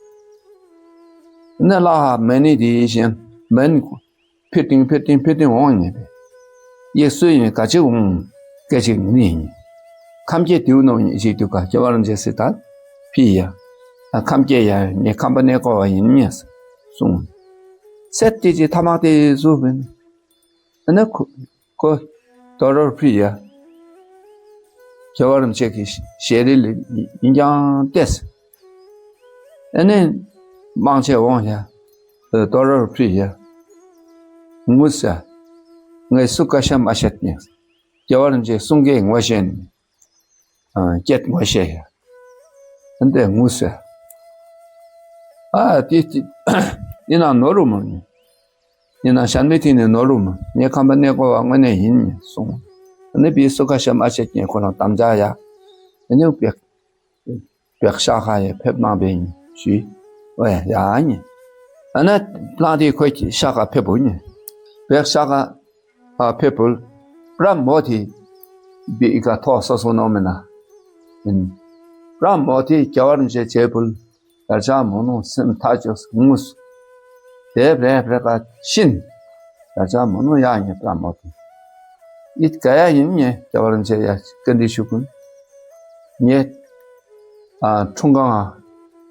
ནེ་ལ་ཧ་མེ་ནི་དེ་ཡེ་ཤེས་མེན་ཕི་ཏིང་ཕི་ཏིང་ཕི་ཏིང་འོང་ཉེ་བེ། ཡེ་སུ་ཡིན་ག་ཅི་འོང་སྐད་ཅིག་ནི་ཉེ། ཁམས་སྐྱེ་དེའུ་ནོ་ཉེ་ཅིག་དུ་ཀ་རྒྱལ་བ་རིན་ཆེན་སི་ད་ཕི་ཡ། ཨ་ཁམས་སྐྱེ་ཡ་ཉེ་ཁམས་པ་གནས་སྐོར་བ་ཡིན་ཉེ་སུང་། སེད་དེ་ཅི་ཐ་མག་དེ་སུ་བེན། ཨ་ནེ་ཁོ་ཁོ་དོ་རོར་ཕི་ཡ། རྒྱལ་བ་རིན་ཆེན་གྱི་ཞལ་རི་ལི་ཡིན་ཀྱང་ཏེས། ཨ་ནེ་མང་ཆེ་འོང་ཡ། དོ་རོར་ཕི་ཡ། ངུས་ཡ། ངའི་སུ་ཀ་ཤ་མ་ཤད་ཉེ། རྒྱལ་བ་རིན་ཆེན་གསུང་གི་ངོ་ཤེས་ནི། ཨ་ཀྱེད་ངོ་ཤེས་ཡ། ཨ་ནེ་ངུས་ཡ། ཨ་དེ་དེ་ཨི་ན་ནོ་རུ་མོ་ཉེ། ཨི་ན་ཤན་མི་ཐིན་ནི་ནོ་རུ་མོ་ཉེ་ཁམས་པ་གནས་སྐོར་བ་དངོས་གནས་ཡིན་ཉེ་སུང་། ཨ་ནེ་བི་སུ་ཀ་ཤ་མ་ཤད་ཉེ་ཁོ་རང་དམ་བཅའ་ཡ། ཨ་ནེ་བེག་བེག་ཤ་ཁ་ཡེ་ཕེབས་ནང་བེ་ཉེ་ཞུ། ཨོ་ཡ་ཡ་ཉེ། ཨ་ནེ་ལང་དེ་ཁོ་ཤ་ཁ་ཕེབས་བུ་ཉེ། བེག་ཤ་ཁ་ཨ་ཕེབས་བུལ་པྲ་མོ་དྷི་བི་ཨི་ཀ་ཐོ་སོ་སོ་ནོ་མེ་ན། ཨིན། པྲ་མོ་དྷི་རྒྱལ་བ་རིན་ཆེན་རྗེ་བུལ་ཡར་ཆ་མོ་ནུ་སེམས་ཐག་ཆོད་ངུས། དེ་རེ་རེ་ག་ཤིན། ད་ཆ་མོ་ནོ་ཡ་ཉེ་པྲ་མོ་ཏེ། ཨིད་ག་ཡ་ཡིན་ཉེ་རྒྱལ་བ་རིན་ཆེན་ཡ་བཀའ་འདི་ཞུ་གུན། ཉེ་ཨ་འཁྲུངས་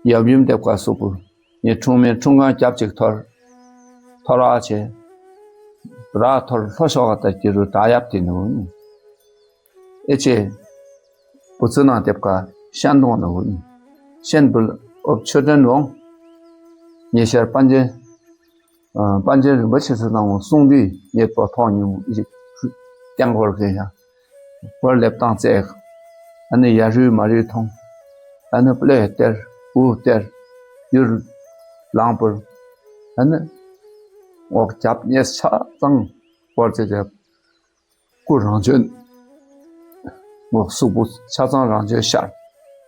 སྒང་ཡབ་ཡུམ་སྡེབ་ཀ་སུ་པུ། ཉེ་འཁྲུངས་མེ་འཁྲུངས་སྒང་རྒྱབ་ཅིག་ཐོར། ཐོར་ར་ཆེ། ར་ཐོར་ལྷོ་ཤོག་ག་ད་ཀྱི་རུ་ད་ཡབ་ཏེ་ནོ་ཨིན། ཨེ་ཆེ། བུ་ཚུ་ནང་སྡེབ་ཀ་ཤན་དོང་ནོ་ཨིན། ཤན་བུ་ཨོབ་ཆོས་སྒྲོན་ཝང་། ཉེ་ཤར་པན་ཆེན། ཨ་པན་ཆེན་རིན་པོ་ཆེ་ཚུ་ནང་གསུང་འདི་ཉེ་པོ་ཐོང་ཉུང་ཨི་ཅིག་ཀྱང་གོར་གེ་ཡ། གོར་ལེབ་ཏང་ཙེག། ཨ་ནི་ཡ་རུས་མ་རུས་ཐོང་། ཨ་ནི་པླེ་སྟེར་བུ་སྟེར་ཡུར་ལང་པུར། ཨ་ནི་འོག་རྒྱབ་ཉེས་ཆ་ཚང་གོར་ཙེ་རྒྱབ། སྐུ་རང་བྱོན། འོག་གཟུགས་པོ་ཆ་ཚང་རང་བྱོན་ཤར།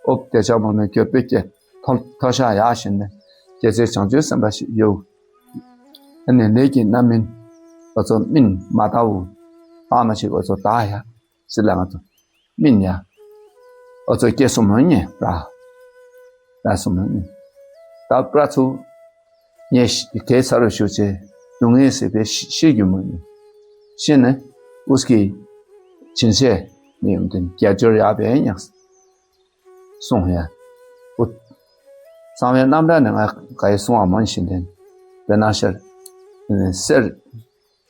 ཨོབ་དེ་ཆ་མོ་ནི་གྱོད་པེ་ཀྱེ་ཐོལ་ཐོལ་ཤ་ཡ་ཤིན་ནི་རྒྱལ་སྲས་བྱང་ཆུབ་སེམས་དཔའ་ཞིག་ཡོད། ཨ་ནི་ལས་ཀྱི་རྣམ་སྨིན་འོ་ཚོ་སྨིན་མ་ད་བུ་ཨ་མ་ཞིག་འོ་ཚོ་ད་ཡ། སི་ལ་ང་ཚོ་སྨིན་ཡ། འོ་ཚོ་སྐྱེ་སོང་མོ་ཉེ་པྲ། པྲ་སོང་མོ་ཉེ། ད་པྲ་ཚུ་ཉེ་ཤི་གེ་ས་རུ་ཤུ་ཅེ་སྡུག་བསྔལ་སི་བེ་ཤི་ཤི་གྱུར་མོ་ཉེ། ཤི་ནི་ཨུས་ཀི་ཆིན་ཤེ་མི་ཡུམ་ཏེན་རྒྱ་སྦྱོར་ཡ་བེ་ཉག་སོང་ཡ། ཨུ་གསང་བའི་རྣམ་གྲངས་ནི་ང་ག་ཡི་གསུང་བ་མོན་ཤིན་ཏེན་བེ་ན་ཤར་སེར།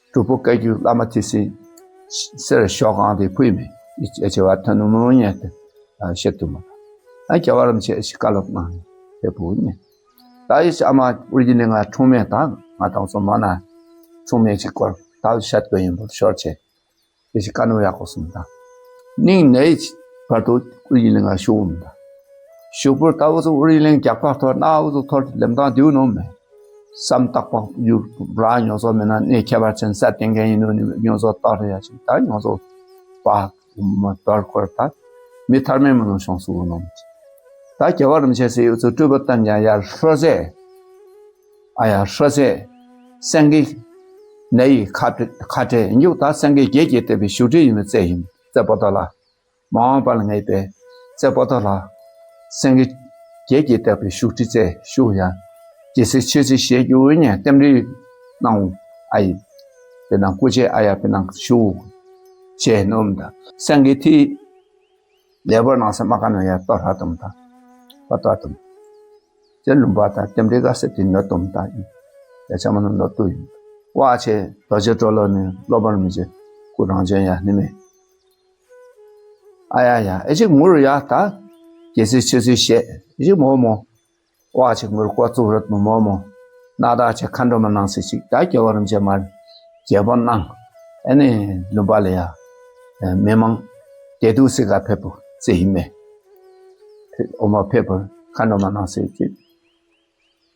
སྒྲུབ་པོ་བཀའ་བརྒྱུད་བླ་མ་ཏི་སེ་སེར་ཞོག་གང་དེ་ཕུལ་མེ། ཨེ་ཅེ་བ་ཐོན་ནུ་མོ་ཉེ་ཏེ་ཨ་བཤད་དུ་མ། ཨ་རྒྱལ་བ་རིན་པོ་ཆེ་ཨེ་ཅེ་བཀའ་སློབ་གནང་ཡ་དེ་བུ་ཉེ། ད་ཨེ་ཅེ་ཨ་མ་ཨུར་གྱི་ནི་ང་འཁྲུངས་མེ་ད་ང་དང་ཚོ་མ་ན་འཁྲུངས་མེ་ཅིག་སྐོར་ད་བཤད་དགོས་ཡིན་པོ་ཤོར་ཆེ། ཨེ་ཅེ་བཀའ་ནོ་ཡག་གོ་སུམ་ད། ནིང་ནེ་ཨེ་ཅེ་བར་དུ་ཨུར་གྱི་ནི་ང་ཤུ་འོང་ད། ཤུ་པུར་ད་འུ་ཚོ་ཨུ་རི་ལེང་རྒྱག་པ་ཐོར་ན་འུ་ཚོ་ཐོར་ལེམ་ཐང་དེའུ་ནོ་མེ། སམ་ཏག་པ་ཡུ་ར་ཉོ་ཚོ་མེ་ན་ནེ་ཁྱད་པར་ཅན་ས་ཏེང་གེ་ཡིན་ནོ་ནི་ཉོ་ཚོ་ཏོར་ཡ་ཅིག་ད་ཉོ་ཚོ་པ་མ་ཏོར་ཁོར་ད་མི་ཐར་མེ་མ་ནོ་ཤོང་སུ་ནོ་མེ། ད་རྒྱལ་བ་རིན་པོ་ཆེ་སི་འུ་ཚོ་སྤྲུལ་པ་བསྟན་ཀྱང་ཡར་ཧྲོ་ཟེ། ཨ་ཡ་ཧྲོ་ཟེ། སེང་གེ་ནེ་ཡི་ཁ་ཁ་ཏེ་ཉུག་ད་སེང་གེ་བརྒྱད་ཀྱི་ཏེ་བི་ཤུགས་ཏི་ཡིན་ནི་ཙེ་ཡིན་ཙེ་པོ་ཏོ་ལ། མ་འོངས་པ་ལ་ངེས་པའི་རྩེ་པོ་ཏོ་ལ་སེང་གེ་བརྒྱད་ཀྱིས་བཏེགས་པའི་བཞུགས་ཁྲི་རྩེ་བཞུགས་ཡ། རྒྱལ་སྲིད་ཆོས་སྲིད་ཞེས་བསྒྱུར་བའི་ཉེ་རྟེན་འབྲེལ་གནང་ཨའི། དེ་ནང་སྐུ་མཆེད་ཨ་ཡ་པེ་ནང་བཞུགས་བྱས་ནོམ་ད་སེང་གེ་ཐི་ལེ་བར་ནང་སེ་མ་ཀ་ནོ་ཡ་ཏོ་ཧ་ཏོམ་ད་པ་ཏོ་ཏོམ། ཅེ་ལུམ་པ་ད་རྟེན་འབྲེལ་ག་སེ་ཏི་ནོ་ཏོམ་ད་ཡ་ཆ་མ་ནོ་ནོ་ཏུ་ཡིན། ཝ་ཆེ་རྡོ་རྗེ་གྲོ་ལོད་ནི་སློབ་པར་མི་བྱེད་སྐུ་རང་བྱོན་ཡ་ནི་མེ། ཨ་ཡ་ཡ་ཨེ་ཅིག་མུར་ཡ་ད་རྒྱལ་སྲིད་ཆོས་སྲིད་ཞེས་ཨེ་ཅིག་མོ་མོ། ཝ་ཆིག་མུར་ཀོ་ཙུག་རུད་མོ་མོ་མོ། ན་ད་ཆེ་མཁའ་འགྲོ་མ་ནང་སེ་ཅིག་ད་རྒྱལ་བ་རིན་ཆེན་མར་རྒྱལ་པོ་གནང་། ཨེ་ནི་ལུམ་པ་ལ་ཡ་མི་མང་དེ་དུས་སི་ག་ཕེབས་པོ་ཙེ་ཧི་མེ། ཨོ་མོ་ཕེབས་པོ་མཁའ་འགྲོ་མ་ནང་སེ་ཅིག་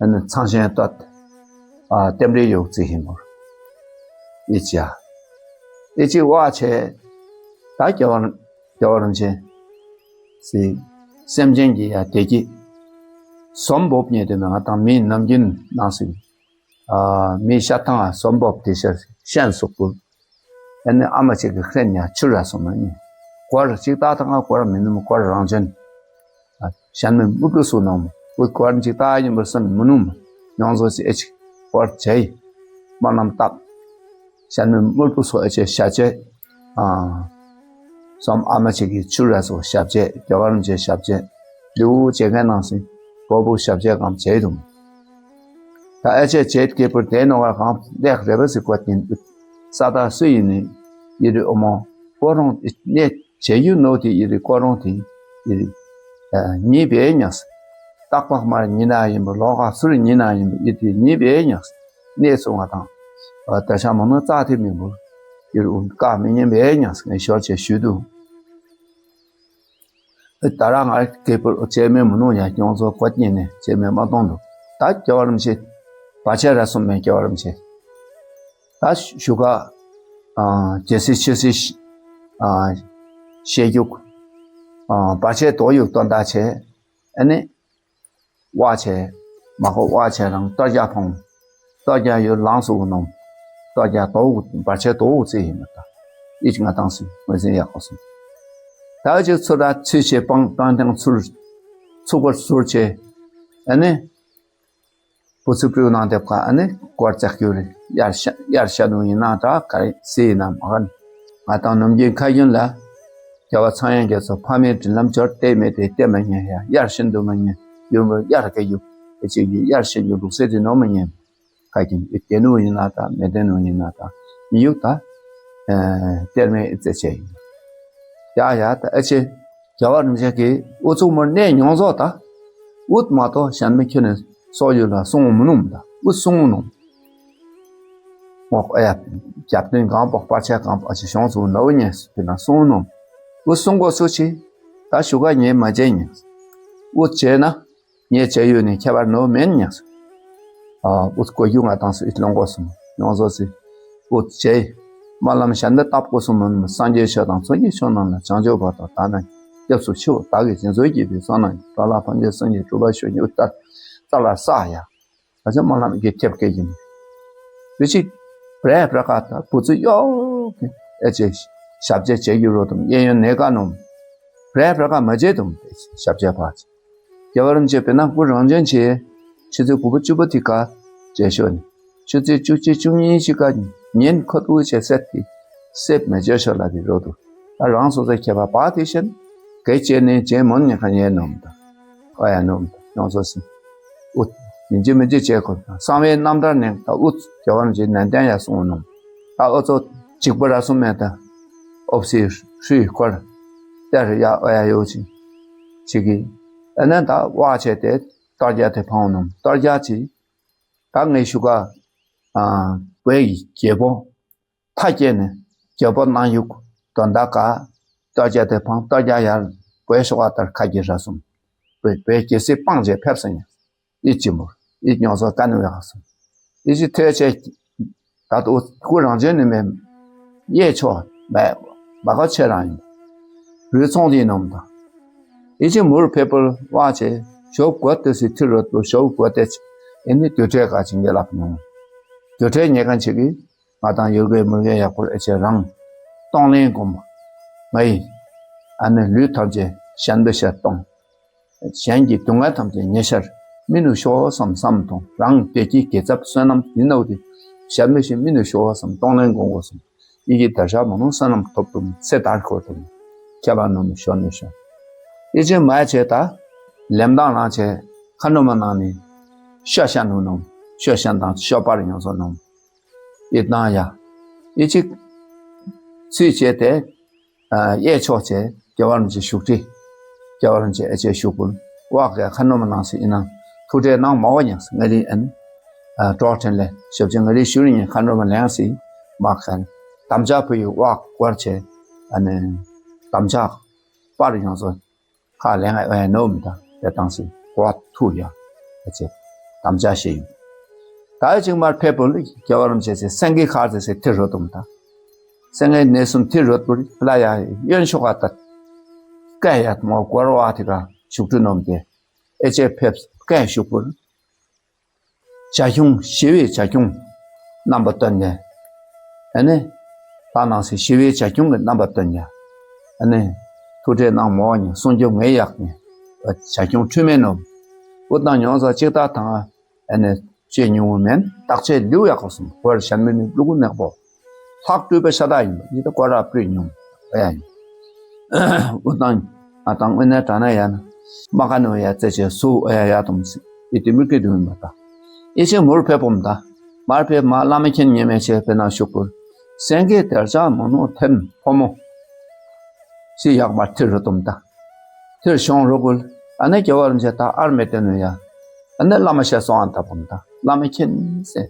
ཨ་ནི་ཚང་ཞིང་བསྟོད། ཨ་རྟེན་འབྲེལ་ཡོད་ཅིག་ཧིན་མོར། ཨི་ཅི་ཡ། ཨི་ཅི་ཝ་ཆེ། ད་རྒྱལ་བ་རྒྱལ་བ་རིན་ཆེན་སི་སེམས་ཅན་གྱི་ཡ་དེ་གི་ཟོམ་བོབ་ཉེ་དེ་མེ་ང་དང་མི་ནམ་རྒྱུན་ནང་སི་ཨ་མི་ཤ་ཐང་ཟོམ་བོབ་དེ་ཤ་ཤན་སུག་པུ། ཨ་ནི་ཨ་མ་ཅིག་གི་ཁྲེན་ཡ་ཆུར་ར་སོང་མ་ནི། གོར་ཅིག་ད་ཐང་ང་གོར་མི་ནུམ་གོར་རང་བྱོན། ཨ་ཞན་མི་མུ་ཏུ་སུ་ནོམ། འུ་གོར་ཅིག་ད་ཡིན་པར་སོན་མི་ནུམ། ཡོང་ཟོ་ཅིག་ཨེ་ཅིག་གོར་ཅེ། མ་ནམ་ཏབ། ཞན་མི་མུ་ཏུ་སུ་ཨེ་ཅེ་ཤ་ཅེ། ཨ་སོམ་ཨ་མ་ཅིག་གི་ཆུར་ར་སོ་ཞབས་ཅེ་རྒྱལ་བ་རིན་ཆེན་ཞབས་ཅེ། ལེའུ་ཅེ་གེ་ནང་སི་བོ་བུ་ཞབས་ཅེ་གམ་ཅེ་དུམ། ད་ཨེ་ཅེ་ཅེ་ཀེ་པུར་དེ་ནོ་ག་གང་ལེགས་རེ་བ་སི་ཀོ་ཏིན་ས་ད་སུ་ཡིན་ནི་ཡི་རི་ཨོ་མོ་ཀོ་རོང་ནེ་ཅེ་ཡུ་ནོ་ཏི་ཡི་རི་ཀོ་རོང་ཏི་ཡི་རི་ཉི་བེ་ཉགས། ཏག་པག་མར་ཉི་ན་ཡིན་པོ་ལོ་ག་སུར་ཉི་ན་ཡིན་པོ་ཡི་ཏི་ཉི་བེ་ཉགས། ནེ་སུ་ང་དང་ད་ཤ་མོ་ནོ་ཙ་ཏི་མི་བུ་ཡི་རི་ཨུན་ཀ་མི་ཉན་བེ་ཉགས་ངས་ཤོར་ཅེ་ཞུ་དུ། ད་ར་ང་ཀེ་པུར་ཅེ་མེ་མུ་ནུ་ཡ་ཀྱོང་ཚོ་ཀོ་ཏི་ནེ་ཅེ་མེ་མ་ཏོང་དུ། ད་རྒྱལ་བ་རིན་ཆེན་བར་ཆད་ར་སོང་མེ་རྒྱལ་བ་རིན་ཆེན། ད་ཞུ་ག་ཨ་རྒྱལ་སྲིད་ཆོས་སྲིད་ཨ་ཤེས་རྒྱུག་ཨ་བར་ཆད་དོ་ཡུག་དོན་དག་ཆེ། ཨ་ནི་ཝ་ཆེ་མ་ཁོ་ཝ་ཆེ་རང་ཏོ་རྒྱ་ཕོང་། ཏོ་རྒྱ་ཡུལ་ལང་སུ་གུ་ནོམ། ཏོ་རྒྱ་དོ་གུ་བར་ཆད་དོ་གུ་ཙེ་ཡིན་མ་ད། ཨི་ཅི་ང་དང་སི་མ་ཟིན་ཡག་གོ་སུ། ད་ཅིག་ཚུར་ར་ཚུལ་ཆེ་སྤང་སྤང་ཐང་ཚུར་ཚུགས་པར་ཚུར་ཆེ། ཨ་ནི། བུ་ཚུ་སྤྲེའུ་ནང་དེབ་ཁ་ཨ་ནི་སྐོར་ཙག་གྱུར་རེ་ཡར་ཤ་ཡར་ཤ་ནུ་ཡིན་ན་ད་ག་རེ་སི་ཡིན་ན་མ་ག་ནི་ང་དང་ནམ་རྒྱུན་ཁ་རྒྱུན་ལ་རྒྱལ་བ་ཚངས་དབྱངས་རྒྱ་མཚོ་ཕ་མའི་དྲིན་ལམ་འབྱོར་ཏེ་མེད་དེ་ཏེ་མ་ཉན་ཡ་ཡར་ཤིན་ཏུ་མ་ཉན་ཡུམ་ཡར་ག་ཡུག་ཨེ་ཅིག་གི་ཡར་ཤིན་ཏུ་ལུག་སེ་དེ་ནོ་མ་ཉན། ཁ་ཀྱིན་ཨི་ཏེ་ནུ་ཡིན་ན་ད་མེ་ཏེ་ནུ་ཡིན་ན་ད་མི་ཡུག་ད་ཨེ་ཏེར་མེ་ཨི་ཙེ་ཅེ་ཡིན། ཡ་ཡ་ད་ཨེ་ཅེ་རྒྱལ་བ་རིན་པོ་ཆེ་གི་ཨུ་ཚུགས་མོར་གནས་མྱོང་ཟོ་ད་ཨུད་མ་ཏོ་གཞན་མི་ཁྱོད་ནི་སོ་ཡུལ་ལ་སོང་མི་ནུམ་ད་ཨུད་སོང་ནུམ། ངོ་ཨེ་ཡ་རྒྱབ་རྟེན་གང་པོ་སྤར་ཆ་གང་པོ་ཨ་ཅེ་བྱུང་ཚུགས་ནོ་ཉེ་སུ་ཕི་ན་སོང་ནུམ། ཨུད་སོང་གོ་སུ་ཅི་ད་ཞུ་ག་ཉེ་མ་ཅེ་ཉེ་ཨུད་ཅེ་ན། ངེ་ཅེ་ཡུ་ནི་ཁྱད་པར་ནོ་མེན་ཉེ་སུ། ཨ་ཨུད་ཀོ་ཡུ་ང་དང་སུ་ཨིད་ལོང་གོ་སུ་ཡོང་ཟོ་སི། ཨུད་ཅེ་མ་ལམ་གཞན་མི་བཏབ་གོ་སུ་མོན་སངས་རྒྱས་ཆོས་དང་ཚོགས་ཀྱི་མཆོག་རྣམས་ལ་བྱང་ཆུབ་བར་དུ་བདག་ནི་སྐྱབས་སུ་མཆིའོ། བདག་གིས་སྦྱིན་སོགས་བགྱིས་པའི་བསོད་ནམས་ཀྱིས། འགྲོ་ལ་ཕན་ཕྱིར་སངས་རྒྱས་གྲུབ་པ་ཤོག་ཉིད་ཨུད་ལྟར་ལ་ས་ཡ། ཨ་ཅེ་མ་ལམ་གི་ཁྱེབ་ཀེ་ཡིན། བི་ཅིག་བྲེ་བྲ་ཀ་ད་བུ་ཚུ་ཡོག་གི་ཨེ་ཅེ་ཞབས་ཅེ་ཅེ་ཡུ་རོ་དུམ་ཡེ་ཡོན་ནེ་ཀ་ནོམ། བྲེ་བྲ་ཀ་མ་ཅེ་དུམ་ཞབས་ཅེ་ཕ་ཅེ། རྒྱལ་བ་རིན་པོ་ཆེ་བེ་ན་སྐུ་རང་བྱོན་ཆེ། ཆུ་ཚོད་དགུ་པ་བཅུ་པ་ཐིག་ཀ་ཅེ་ཤོ་ནི། ཆུ་ཚོད་བཅུ་གཅིག་བཅུ་གཉིས་ཤིག་ཀ་ཉིན་ཁོ་ཏུ་ཅེ་སེད་ཀི་སེད་མེ་ཅེ་ཤོ་ལ་དི་རོ་དུ། ཨ་རང་སོ་སོ་ཁྱད་པར་པ་དེ་བཞིན་གེ་ཅེ་ནེ་ཅེ་མོན་ཉེ་ཁ་ཉེ་ནོམ་ད། ཨོ་ཡ་ནོམ་ད་ཡོང་སོ་སི། ཨུད་མི་འཇི་མི་འཇི་ཅེ་ཁོ་གསང་བའི་རྣམ་ཐར་ནེ་ད་ཨུད་རྒྱལ་བ་རིན་པོ་ཆེ་ནན་ཏན་ཡ་སོང་ནོམ། ད་ཨོ་ཚོ་ཅིག་པ་ར་སོང་མེ་ད། ཨོབ་སི་ཧྲུའི་སྐོར་ཏེ་རུ་ཡ་ཨོ་ཡ་ཡོ་ཅི་ཅི་གི་ཨ་ནན་ད་ཝ་ཆེ་ཏེ་ཏོར་རྒྱ་ཏེ་ཕང་ནོམ་ཏོར་རྒྱ་ཅི་ད་ངེ་ཤུ་ག་ཨ་བོད་ཀྱི་རྒྱལ་པོ་ཐ་ཀྱེ་ནི་རྒྱལ་པོ་ནང་ཡུག་དོན་དག་ག་ཏོར་རྒྱ་ཏེ་ཕང་ཏོར་རྒྱ་ཡར་བོད་ཤུ་ག་ཏར་ཁ་གི་ར་སོང་བོད་བོད་རྒྱལ་སྲིད་སྤང་ཅེ་ཕེབས་སེ་ཉ་ཨི་ཅི་མུར་ཨི་ཉོ་སོ་ཀ་ནུ་ཡ་སོང་ཨི་ཅི་ཐེ་ཆེ། ད་ཏུ་སྐུ་རང་བྱོན་ནི་མེ་ཡེ་ཆོ་མེ་མ་གོ་ཆེ་རང་ཡིན། རུས་ཚོང་དེ་ནོམ་དང་། ཨི་ཅི་མུར་ཕེ་པོལ་ཝ་ཆེ་ཞོབ་གོ་ཏེ་སི་ཐི་རོད་པོ་ཞོབ་གོ་ཏེ་ཆེ་ཨེ་ནི་དུ་ཏྲེ་ག་ཅིང་གེ་ལབ་ནོ། དུ་ཏྲེ་ཉེ་ཁན་ཆེ་གི་ང་དང་ཡུལ་གེ་མུར་གེ་ཡག་པོ་ཨེ་ཅེ་རང་གཏོང་ལེན་གོམ་ང་ཡི་ཨ་ནི་ལུས་ཐམས་ཅད་གཞན་པའི་ཕྱིར་གཏོང་། གཞན་གྱི་སྡུག་བསྔལ་ཐམས་ཅད་ཉེ་ཤར་མི་ནུ་ཤོ་བསམ་བསམ་དང་རང་བདེ་སྐྱིད་དགེ་ཚབ་བསོད་ནམས་ཡིན་ནོ་དེ་གཞན་མི་ཤེས་མི་ནུ་ཤོ་བསམ་གཏོང་ལེན་གོང་གོ་སོང་ཡི་གེ་དར་ཤ་མ་ནུ་བསོད་ནམས་ཐོབ་དུམ་ཚེ་དར་ཁོར་དུམ་ཁྱེད་པ་ནུ་ནུ་ཤོ་ནུ་ཤོ་ཨི་ཅི་མ་ཆེ་ད་ལེམ་དང་རང་ཆེ་ཁ་ནུ་མ་ནང་ནི་ཤོ་ཤ་ནུ་ནུ་ཤོ་ཤ་དང་ཤོ་པར་ཡོང་སོ་ནུ། ཡིད་ནང་ཡ། ཨི་ཅིག་ཚུལ་བྱས་ཏེ། ཨ་ཡེ་ཆོག་ཅེ་རྒྱལ་བ་རིན་པོ་ཆེ་བཞུགས་ཁྲི། རྒྱལ་བ་རིན་པོ་ཆེ་ཨེ་ཅེ་བཞུགས་པུར་ཝག་ག་ཁ་ནོ་མ་ནང་སི་ཨིན་ན་ཐུགས་ཁྲལ་གནང་མ་བ་ཉག་སི་ང་རི་ཨན། ཨ་གྲོགས་ཕྲན་ལས་ཞབས་ཅིག་ང་རི་ཞུ་རི་ཉེ་ཁ་ནོ་མ་ལེང་སི་མ་ཁན་དམ་བཅའ་ཕུ་ཡི་ཝག་གོར་ཅེ་ཨ་ནི་དམ་བཅའ་པར་ཡོང་སོ། ཁ་ལེང་ཨེ་ནོ་མི་ད་ཏེ་ཏང་སི་གོ་ཐུ་ཡ་ཨེ་ཅེ་དམ་བཅའ་ཤེ་ཡིན། ད་ཨེ་ཅིག་མར་ཕེ་པོ་ལི་རྒྱལ་བ་རིན་པོ་ཆེ་སེང་གེ་ཁར་ཏེ་སེ་ཐིར་རོ་དུམ་ད། སེང་གེ་ནེ་སུམ་ཐིར་རོ་པུ་ལ་ཡ་ཡོན་ཤོ་ག་ཏ་ཀ་ཡ་མོ་གོར་བ་ཐི་ག་ཤུག་ཏུ་ནོམ་ཏེ་ཨེ་ཅེ་ཕེབས་ཀ་ཤུག་པུ་བྱ་ཁྱུང་ཞི་བའི་བྱ་ཁྱུང་རྣམ་པ་སྟོན་ནས། ཨ་ནི་ད་ནང་སི་ཞི་བའི་བྱ་ཁྱུང་གི་རྣམ་པ་སྟོན་ནས། ཨ་ནི་ཐུགས་ཁྲལ་གནང་མོ་ཉི་གསུང་རྒྱུ་ངེ་ཡག་ནས་བྱ་ཁྱུང་འཁྲུལ་མེད་ནོམ་འུ་དང་ཉོང་ས་ཅིག་ད་ཐང་ཨ་ནི་ཅེ་ཉུང་མེན་བརྟག་དཔྱད་ལེའུ་ཡག་གོ་སོང་ཧོར་ཤན་མི་ནི་ལུ་གུ་ནག་པོ་ལྷག་སྤྲུལ་པའི་ཤ་སྟག་ཡིན་པ་ཡིད་དུ་ཀོ་ར་སྤྲུལ་ཉུང་ཨ་ཡ་ཡིན། འུ་དང་ང་དང་དབུས་ནས་དྲ་ན་ཡ་ན་མ་ཀ་ནོ་ཡ་ཙེ་ཅེ་སུ་ཨ་ཡ་ཡ་དུམ་སི་ཡི་དེ་མི་ཀི་དུ་མི་མ་ད་ཡི་ཅེ་མུར་ཕེ་པོམ་ད་མར་ཕེ་མ་བླ་མ་མཁྱེན་ཉེ་མེ་ཆེ་ཕེ་ན་ཤུག་པུར་སེང་གེ་དེར་ཅག་མོ་ནོ་ཐེམ་ཕོ་མོ་སི་ཡག་མར་ཐིར་རུ་དུམ་ད། ཐེར་ཤོང་རོ་གུལ། ཨ་ནེ་རྒྱལ་བ་རིན་ཆེ་ད་ཨར་མེ་ཏེ་ནུ་ཡ། ཨ་ནེ་བླ་མ་ཤ་སོང་ཨན་ཏབ་གུམ་ད། བླ་མ་མཁྱེན་སེ།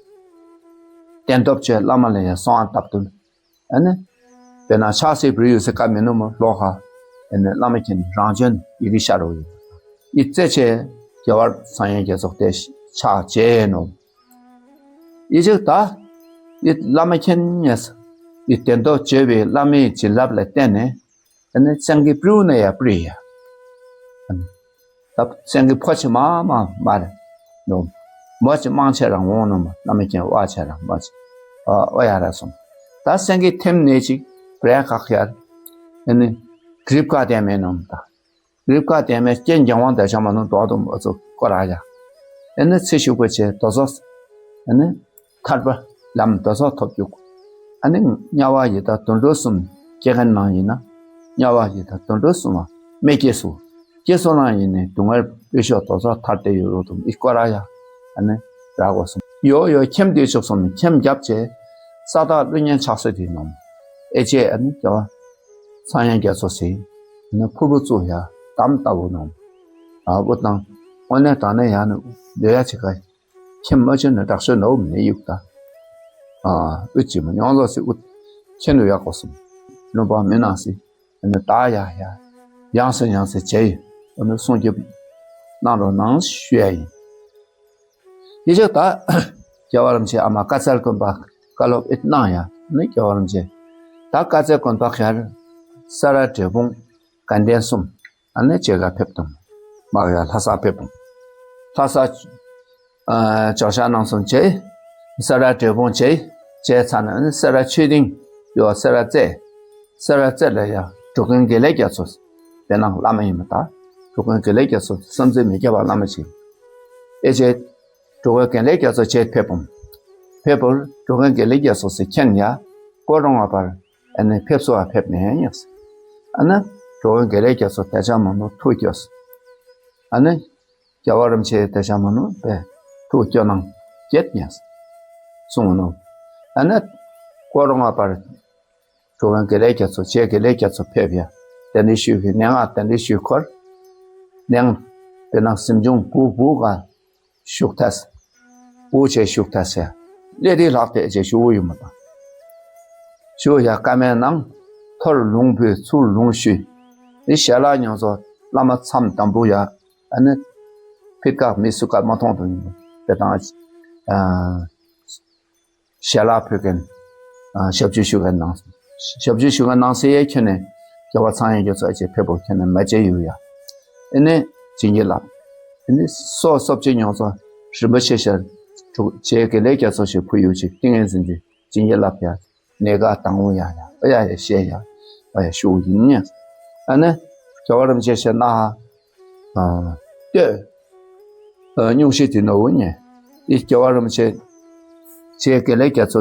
བསྟན་སྟོབས་ཆེ་བླ་མ་ལེ་ཡ་སོང་ཨན་ཏབ་དུ། ཨ་ནེ། དཔེར་ན་ཕྱག་སེ་བྲིས་ཡོད་སེ་ཀ་མེ་ནུ་མོ་ལོ་ཁ། ཨ་ནེ་བླ་མ་མཁྱེན་རང་བྱོན་ཡི་གེ་ཤ་རུ་ཡོད། ཡི་ཙེ་ཆེ། རྒྱལ་བ་སངས་རྒྱས་རྒྱ་མཚོ་དེ་ཕྱག་བྱེད་ནུ། ཡི་ཅིག་ད། ཡི་བླ་མ་མཁྱེན་ཉེ་སེ། ཡི་བསྟན་སྟོབས་ཆེ་བའི་བླ་མའི་བྱིན་རླབས་ལ་བརྟེན་ནས། ཨ་ནི་སེང་གེ་སྤྲེའུ་ནི་ཡ་སྤྲེའུ་ཡ། ཨ་ནི་ད་སེང་གེ་ཕོ་ཆེ་མ་མ་མ་རེ་ནོ། མོ་ཆེ་མང་ཆེ་རང་འོང་ནོ་མ་བླ་མ་མཁྱེན་ཝ་ཆེ་རང་མོ་ཆེ་ཨོ་ཨོ་ཡ་ར་སོང་། ད་སེང་གེ་ཐེམ་ནེ་ཅིག་པྲེ་ཁག་ཡ། ཨ་ནི་གྲིབ་ཀ་དེ་མེ་ནོ་ད། གྲིབ་ཀ་དེ་མེ་སྐྱེན་རྒྱང་བ་དེ་ཆ་མ་ནོ་དོ་དོ་མོ་ཚོ་ཀོ་ར་ཡ། ཨ་ནི་ཚེ་ཤུགས་པོ་ཆེ་དོ་ཚོགས། ཨ་ནི་ཐར་པ་ལམ་དོ་ཚོགས་ཐོབ་རྒྱུག། ཨ་ནི་དམྱལ་བ་ཡི་དྭགས་དུད་འགྲོ་གསུམ་སྐྱེ་མཁན་ནང་ཡིན་ན། དམྱལ་བ་ཡི་དྭགས་དུད་འགྲོ་གསུམ་མ་མི་སྐྱེ་སུ། སྐྱེ་སོ་ནང་ཡིན་ནི་སྡུག་བསྔལ་སྤྱོད་ཤོག་དོ་ཚོགས་ཐར་ཏེ་ཡོད་རུང་དུམ་ཨི་སྐོར་ར་ཡ། ཨ་ནི་ར་གོ་སུམ་ཡོ་ཡོ་ཁྱིམ་དེ་ཆོག་སུམ་ཁྱིམ་རྒྱབ་ཆེ། ས་བདག་ཀླུ་གཉན་ཆགས་སུ་དེ་ནོམ། ཨེ་ཅེ་ཨ་ནི་རྒྱལ་བ་ཚངས་དབྱངས་རྒྱ་མཚོ་སི། ཨ་ནི་ཕུར་བུ་བཙུགས་ཡ་དམ་ལྟ་བུ་ནོམ། ཨ་བུ་དང་དངོས་གནས་དྲང་གནས་ཡ་ནི་ལོ་ཡ་ཆེ་ག་ཁྱིམ་མ་ཆེ་ནི་དྲག་ཤོས་ནོ་མི་ཡུག་ད། ཨ་ཨུ་ཅི་མ་ཉོང་ལོ་སི་ཨུ་ཁྱེད་ནུ་ཡ་གོ་སུམ། ལུང་པ་མི་ནང་སི། ཨ་ནི་ད་ཡ་ཡ་ཡང་སེ་ཡང་སེ་ཅེ། ཨ་ནི་སྲུང་སྐྱོབ་གནང་རོགས་གནང་ཞུ་ཡ་ཡིན། ཡེ་ཤེས་ད་རྒྱལ་བ་རིན་པོ་ཆེ་ཨ་མ་བཀའ་སྩལ་དགོན་པ་བཀའ་སློབ་ཨེ་གནང་ཡ་ནི་རྒྱལ་བ་རིན་པོ་ཆེ་ད་བཀའ་སྩལ་དགོན་པ་ཁར་ས་ར་འབྲས་སྤུངས་དགའ་ལྡན་གསུམ་ཨ་ནི་ཅེ་ག་ཕེབས་དུམ། མ་ག་ཡ་ལྷ་ས་ཕེབས་དུམ། ལྷ་ས་ཨ་ཇོ་ཤཱཀ་ནང་གསུམ་ཅེ། ས་ར་འབྲས་སྤུངས་ཅེ། ཅེ་ཚ་ན་ཨ་ནི་ས་ར་ཆོས་སྡིངས་ཡོ་ས་ར་རྩེ། ས་ར་རྩེ་ལ་ཡ་འགྲོ་མགོན་དགེ་ལེགས་རྒྱ་མཚོ་དེ་ནང་བླ་མ་ཡིན་མ་ད། འགྲོ་མགོན་དགེ་ལེགས་རྒྱ་མཚོ་བསམ་རྩེ་མི་སྐྱོ་བ་བླ་མ་ཅིག། ཨེ་ཅེ་འགྲོ་མགོན་དགེ་ལེགས་རྒྱ་མཚོ་ཅེ་ཕེབས་པོམ། ཕེབས་པོར་འགྲོ་མགོན་དགེ་ལེགས་རྒྱ་མཚོ་སི་མཁྱེན་ཡ་ཀོ་རོང་བ་བར་ཨ་ནི་ཕེབས་སོ་བ་ཕེབས་ནས་ཉེས། ཨ་ནི་འགྲོ་མགོན་དགེ་ལེགས་རྒྱ་མཚོ་དེ་ཆ་མ་ནུ་ཐུགས་སྐྱོས། ཨ་ནི་རྒྱལ་བ་རིན་པོ་ཆེ་དེ་ཆ་མ་ནུ་བས་ཐུགས་སྐྱོ་ནང་བསྐྱེད་ཉེས་གསུངས་ནུ། ཨ་ནི་ཀོ་རོང་བ་བར་འགྲོ་མགོན་དགེ་ལེགས་རྒྱ་མཚོ་ཅེ་དགེ་ལེགས་རྒྱ་མཚོ་ཕེབས་ཡ། དེ་ནི་ཤུལ་གྱི་ནེ་ང་དེ་ནི་ཤུལ་འཁོར། ནེ་ང་དེ་ནང་སེམས་བྱུང་བུ་བུ་ག་ཤུགས་ཐས། བུ་ཆེ་ཤུགས་ཐས་ཡ། ལེ་རི་ལྷག་དེ་ཅེ་ཤུ་ཡུ་མ་དང་། ཤུ་ཡ་ཀ་མེ་ནང་ཐོར་ལུང་བུ་ཚུར་ལུང་ཤུ། ནི་ཞལ་ལག་ཉང་ཚོ་བླ་མ་མཚམས་དམ་བུ་ཡ། ཨ་ནི་ཕིར་ཀ་མི་སུ་ཀ་མ་མཐོང་དུ་ཡིན་པ་དེ་དང་། ཨ་ཞལ་ལག་ཕུལ་མཁན། ཨ་ཞབས་ཕྱི་ཞུ་མཁན་ནང་། ཞབས་ཕྱི་ཞུ་མཁན་ནང་སེ་ཡེ་ཁྱོན་ནས་རྒྱལ་བ་ཚངས་དབྱངས་རྒྱ་མཚོ་ཨེ་ཅེ་ཕེབས་པོ་ཁྱོན་ནས་མ་བཅད་ཡུ་ཡ། ཨེ་ནི་བྱིན་གྱིས་བརླབས། ཨེ་ནི་སོ་སོབ་ཅིག་ཉོ་ཚོ་རིན་པོ་ཆེ་ཤར་དྲུག་ཅེ་དགེ་ལེགས་རྒྱ་མཚོ་ཞིག་ཕུལ་ཡུ་ཅིག་ཏིང་ངེ་འཛིན་གྱི་བྱིན་གྱིས་བརླབས་ཡ། ནེ་ག་དང་བུ་ཡ་ཡ་ཨ་ཡ་ཡ་ཤེས་ཡ་ཨ་ཡ་ཤུ་ཡིན་ཉེ། ཨ་ནི་རྒྱལ་བ་རིན་པོ་ཆེ་ཤར་ན་ཧ། ཨ་ལྟོས། ཨ་སྙུང་གཞི་དེ་ནོ་བུ་ཉེ། ཨི་རྒྱལ་བ་རིན་པོ་ཆེ་ཅེ་དགེ་ལེགས་རྒྱ་མཚོ་